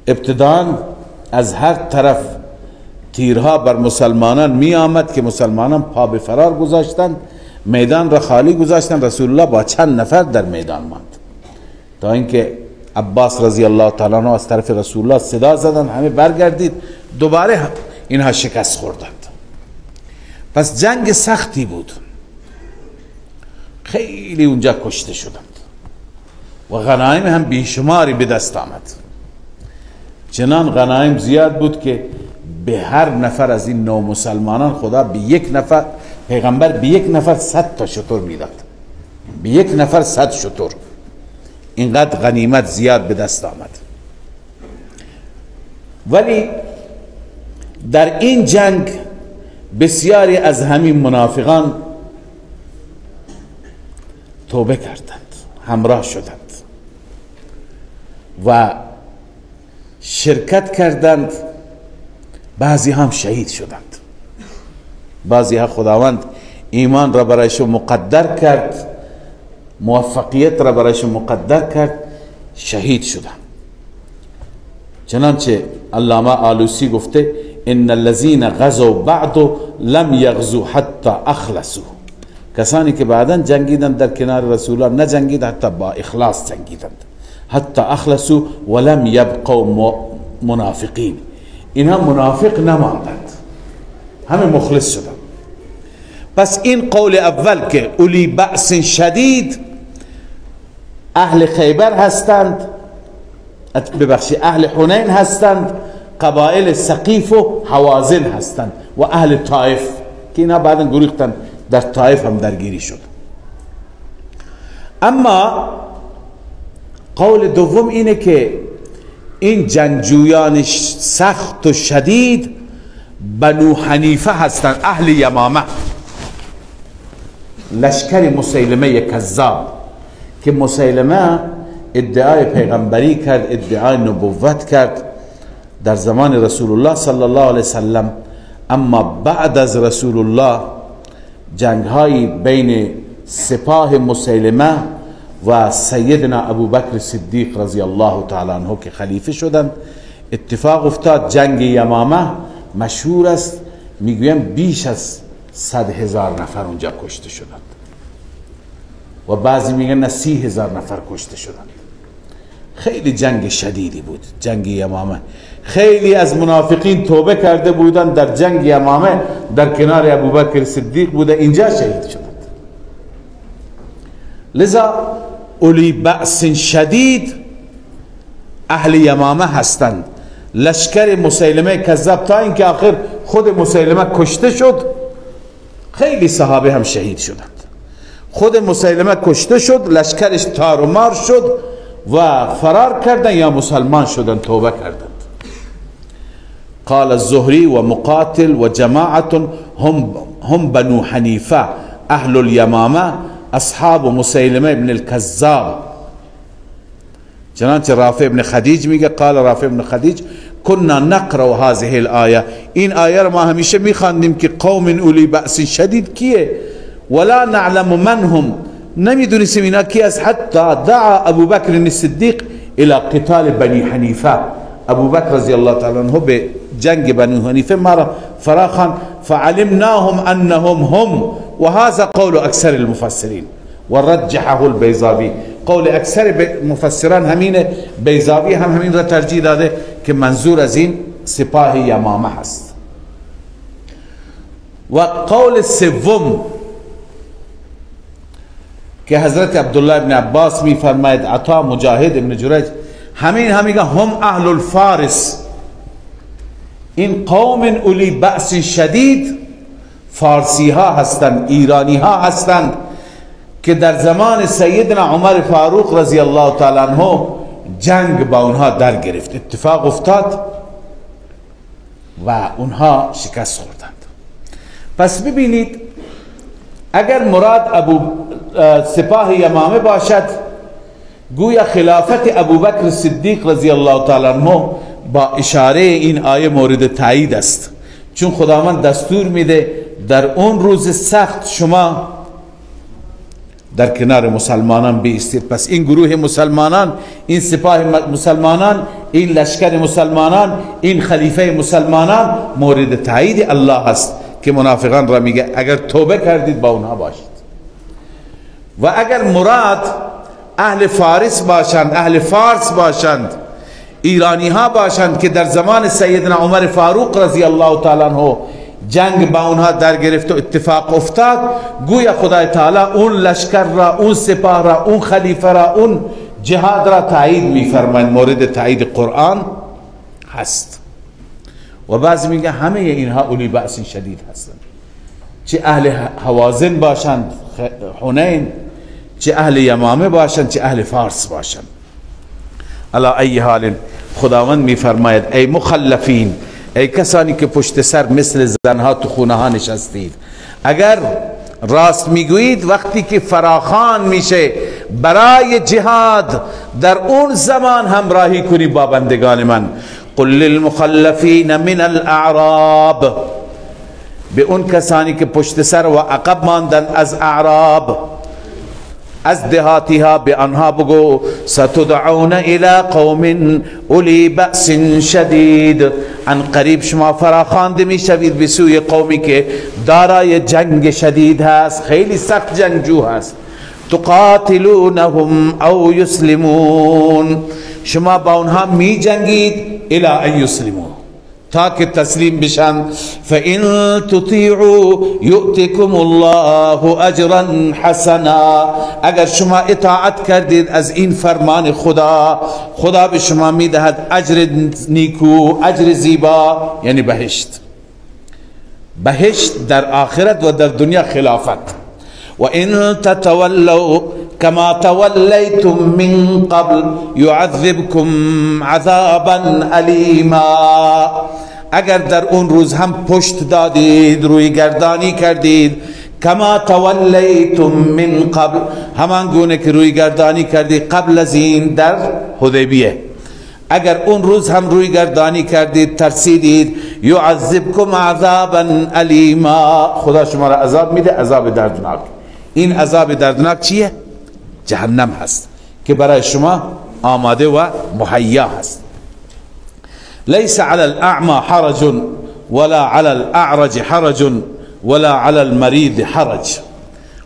ابتداً از هر طرف تیرها بر مسلمانان می آمد که مسلمانان پا به فرار گذاشتند، میدان را خالی گذاشتند. رسول الله با چند نفر در میدان ماند تا اینکه عباس رضی الله تعالی عنہ از طرف رسول الله صدا زدند، همه برگردید. دوباره اینها شکست خوردند. پس جنگ سختی بود، خیلی اونجا کشته شدند و غنایم هم بیشماری به دست آمد. چنان غنایم زیاد بود که به هر نفر از این نو مسلمانان خدا به یک نفر، پیغمبر به یک نفر 100 تا شتر میداد، به یک نفر 100 شتر. اینقدر غنیمت زیاد به دست آمد. ولی در این جنگ بسیاری از همین منافقان توبه کردند، همراه شدند و شرکت کردند. بعضی هم شهید شدند، بعضی ها خداوند ایمان را برایشون مقدر کرد، موفقیت را برایشون مقدر کرد، شهید شدند. چنانچه علامه آلوسی گفته ان الذين غزوا بعد لم یغزوا حتی اخلصوا، کسانی که بعدا جنگیدند در کنار رسول الله نجنگید، حتی با اخلاص جنگیدند، حتی اخلصوا ولم یبقوا منافقین، اینها منافق نماندند، همه مخلص شدند. پس این قول اول که اولی بأس شدید اهل خیبر هستند، ببخشید اهل حنین هستند، قبایل ثقیف و هوازن هستند و اهل طائف که اینها بعدا گریختن، در طائف هم درگیری شد. اما قول دوم اینه که این جنگجویان سخت و شدید بنو حنیفه هستند، اهل یمامه، لشکر مسیلمه کذاب که مسیلمه ادعای پیغمبری کرد، ادعای نبوت کرد در زمان رسول الله صلی الله علیه وسلم. اما بعد از رسول الله جنگ‌های بین سپاه مسیلمه و سیدنا ابوبکر صدیق رضی الله تعالی عنه که خلیفه شدند اتفاق افتاد. جنگ یمامه مشهور است، میگویم بیش از 100,000 نفر اونجا کشته شدند و بعضی میگن نه 30,000 نفر کشته شدند. خیلی جنگ شدیدی بود جنگ یمامه. خیلی از منافقین توبه کرده بودند در جنگ یمامه، در کنار ابوبکر صدیق بوده، اینجا شهید شدند. لذا اولی بأس شدید اهل یمامه هستند، لشکر مسیلمه کذاب، تا اینکه آخر خود مسیلمه کشته شد. خیلی صحابه هم شهید شدند. خود مسیلمه کشته شد، لشکرش تار و مار شد و فرار کردن یا مسلمان شدن، توبه کردند. قال الزهري ومقاتل وجماعة هم بنو حنیفه اهل اليمامه اصحاب مسیلمه ابن الكذاب. چنانچه رافع ابن خدیج میگه، قال رافع ابن خدیج كنا نقرأ هذه الآیه، این آیه رو ما همیشه میخواندیم که قوم اولی بأس شدید کیه، ولا نعلم من هم، نمیدونستیم اینا کی است، حتی دعا ابو بکر الصدیق الى قتال بنی حنیفه. ابو بکر رضی الله تعالی عنه به جنگ بنی حنیفه ما را فراخوان، فعلمناهم انهم هم، وهذا قول اکثر المفسرین ورجحه البیضاوی. قول اکثر مفسران همینه، بیضاوی هم همین را ترجیح داده که منظور از این سپاه یمامه هست. و قول سوم که حضرت عبدالله ابن عباس می فرماید، عطا، مجاهد، ابن جریج، همین هم هم اهل الفارس، این قوم اولی بأس شدید فارسی ها هستند، ایرانی ها هستند که در زمان سیدنا عمر فاروق رضی الله تعالی عنه جنگ با اونها در گرفت، اتفاق افتاد و اونها شکست خوردند. پس ببینید اگر مراد ابو سپاه یمامه باشد، گویا خلافت ابوبکر صدیق رضی الله تعالی عنه با اشاره این آیه مورد تایید است، چون خداوند دستور میده در اون روز سخت شما در کنار مسلمانان بیستید. پس این گروه مسلمانان، این سپاه مسلمانان، این لشکر مسلمانان، این خلیفه مسلمانان مورد تایید الله است که منافقان را میگه اگر توبه کردید با اونها باشید. و اگر مراد اهل فارس باشند، اهل فارس باشند، ایرانی ها باشند که در زمان سیدنا عمر فاروق رضی الله تعالی عنه جنگ با اونها در گرفت و اتفاق افتاد، گویا خدای تعالی اون لشکر را، اون سپاه را، اون خلیفه را، اون جهاد را تایید میفرماید، مورد تایید قرآن هست. و بعضی میگه همه اینها اولی بأس شدید هستند، چه اهل هوازن باشند، حنین، چه اهل یمامه باشند، چه اهل فارس باشند. علی ای حال خداوند میفرماید ای مخلفین، ای کسانی که پشت سر مثل زنها تو خونه ها نشستید، اگر راست میگویید وقتی که فراخوان میشه برای جهاد، در اون زمان همراهی کنی با بندگان من. قل للمخلفین من الاعراب، به اون کسانی که پشت سر و عقب ماندن از اعراب، از دهاتی ها، به آنها بگو ستدعون الى قوم اولی بأس شدید، عن قریب شما فراخوانده میشوید به سوی قومی که دارای جنگ شدید هست، خیلی سخت جنگجو هست. تقاتلونهم او یسلمون، شما با اونها می جنگید الی ان یسلمون، تا که تسلیم بشن. فإن تطیعوا یؤتکم الله اجرا حسنا، اگر شما اطاعت کردید از این فرمان خدا، خدا به شما میدهد اجر نیکو، اجر زیبا، یعنی بهشت. بهشت در آخرت و در دنیا خلافت. و ان تتولوا كما تولیتم من قبل يعذبكم عذابا الیما، اگر در اون روز هم پشت دادید، روی گردانی کردید، کما تولیتم من قبل، همان گونه که روی گردانی کردید قبل از این در حدیبیه، اگر اون روز هم روی گردانی کردید، ترسیدید، یعذبکم عذابا الیما، خدا شما را عذاب میده، عذاب دردناک. این عذاب دردناک چیه؟ جهنم هست که برای شما آماده و مهیا هست. لیس علی الاعمى حرج ولا علی الاعرج حرج ولا علی المریض حرج.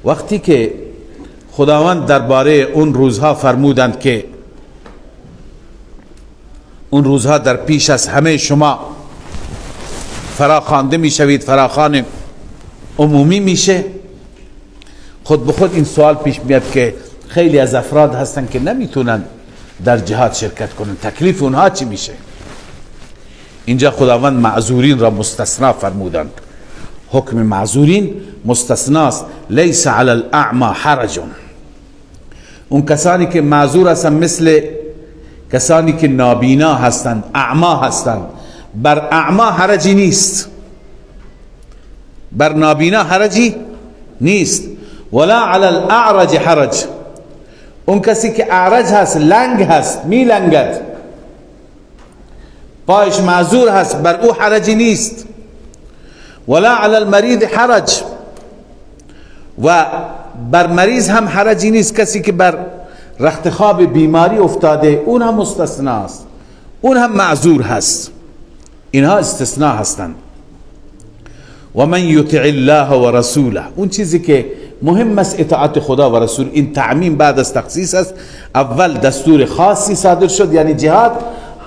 وقتی که خداوند درباره اون روزها فرمودند که اون روزها در پیش از همه شما فراخوانده میشوید، فراخوان عمومی میشه، خود به خود این سوال پیش میاد که خیلی از افراد هستن که نمیتونن در جهاد شرکت کنن، تکلیف اونها چی میشه؟ اینجا خداوند معذورین را مستثنا فرمودند. حکم معذورین مستثناست. لیس علی الاعمی حرج، اون کسانی که معذور هستن مثل کسانی که نابینا هستند، اعما هستند، بر اعما حرجی نیست، بر نابینا حرجی نیست. ولا علی الاعرج حرج، اون کسی که اعرج هست، لنگ هست، می لنگد، پایش معذور هست، بر او حرجی نیست. ولا علی المریض حرج، و بر مریض هم حرجی نیست. کسی که بر رخت خواب بیماری افتاده، اون هم مستثنا است، اون هم معذور هست. اینها استثناء هستند. و من یطع الله و رسوله، اون چیزی که مهم است اطاعت خدا و رسول. این تعمیم بعد از تخصیص است. اول دستور خاصی صادر شد، یعنی جهاد،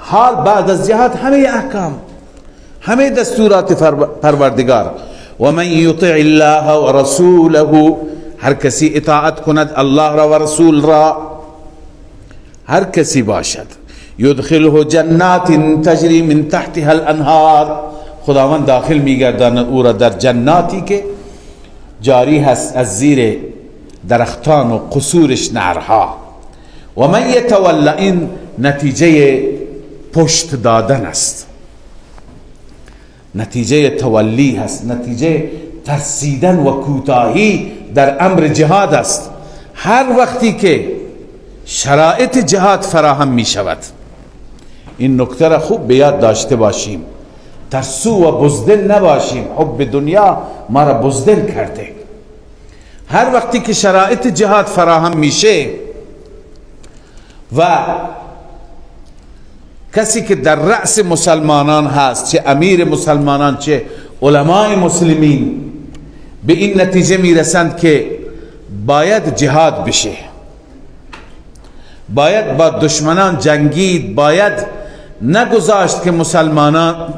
حال بعد از جهاد همه احکام، همه دستورات پروردگار. و من یطع الله و رسوله، هر کسی اطاعت کند الله را و رسول را، هر کسی باشد، یدخله جنات تجری من تحتها الانهار، خداوند داخل میگرداند او را در جناتی که جاری هست از زیر درختان و قصورش نهرها. و من یتولی، این نتیجه پشت دادن است، نتیجه تولی هست، نتیجه ترسیدن و کوتاهی در امر جهاد است. هر وقتی که شرایط جهاد فراهم می شود، این نکته را خوب به یاد داشته باشیم، ترسو و بزدل نباشیم. حب دنیا ما را بزدل کرده. هر وقتی که شرایط جهاد فراهم میشه و کسی که در رأس مسلمانان هست، چه امیر مسلمانان چه علماء مسلمین، به این نتیجه میرسند که باید جهاد بشه، باید با دشمنان جنگید، باید نگذاشت که مسلمانان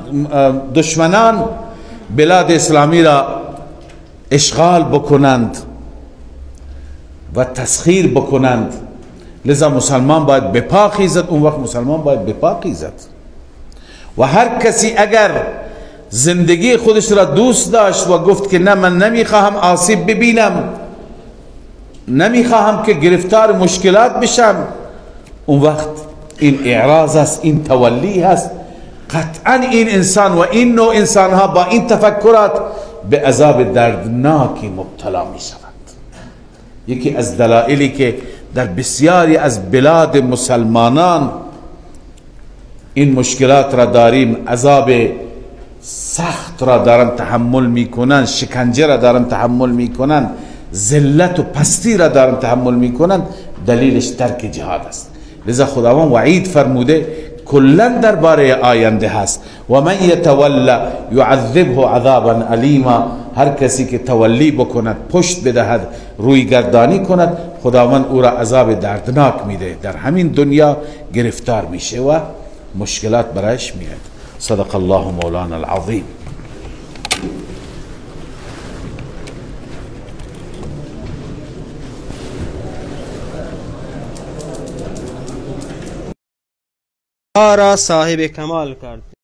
دشمنان بلاد اسلامی را اشغال بکنند و تسخیر بکنند. لذا مسلمان باید بپا خیزد. اون وقت مسلمان باید بپا خیزد و هر کسی اگر زندگی خودش را دوست داشت و گفت که نه، من نمیخواهم آسیب ببینم، نمیخواهم که گرفتار مشکلات بشم، اون وقت این اعراض است، این تولی هست. قطعا این انسان و این نوع انسان ها با این تفکرات به عذاب دردناکی مبتلا می شوند. یکی از دلایلی که در بسیاری از بلاد مسلمانان این مشکلات را داریم، عذاب سخت را دارن تحمل میکنن، شکنجه را دارن تحمل میکنن، ذلت و پستی را دارن تحمل میکنن، دلیلش ترک جهاد است. لذا خداوند وعید فرموده کلا درباره آینده هست. و من یتولی یعذبه عذابا الیما، هر کسی که تولی بکند، پشت بدهد، روی گردانی کند، خداوند او را عذاب دردناک میده. در همین دنیا گرفتار میشه و مشکلات برایش میاد. صدق الله مولانا العظیم. را صاحب کمال کرد.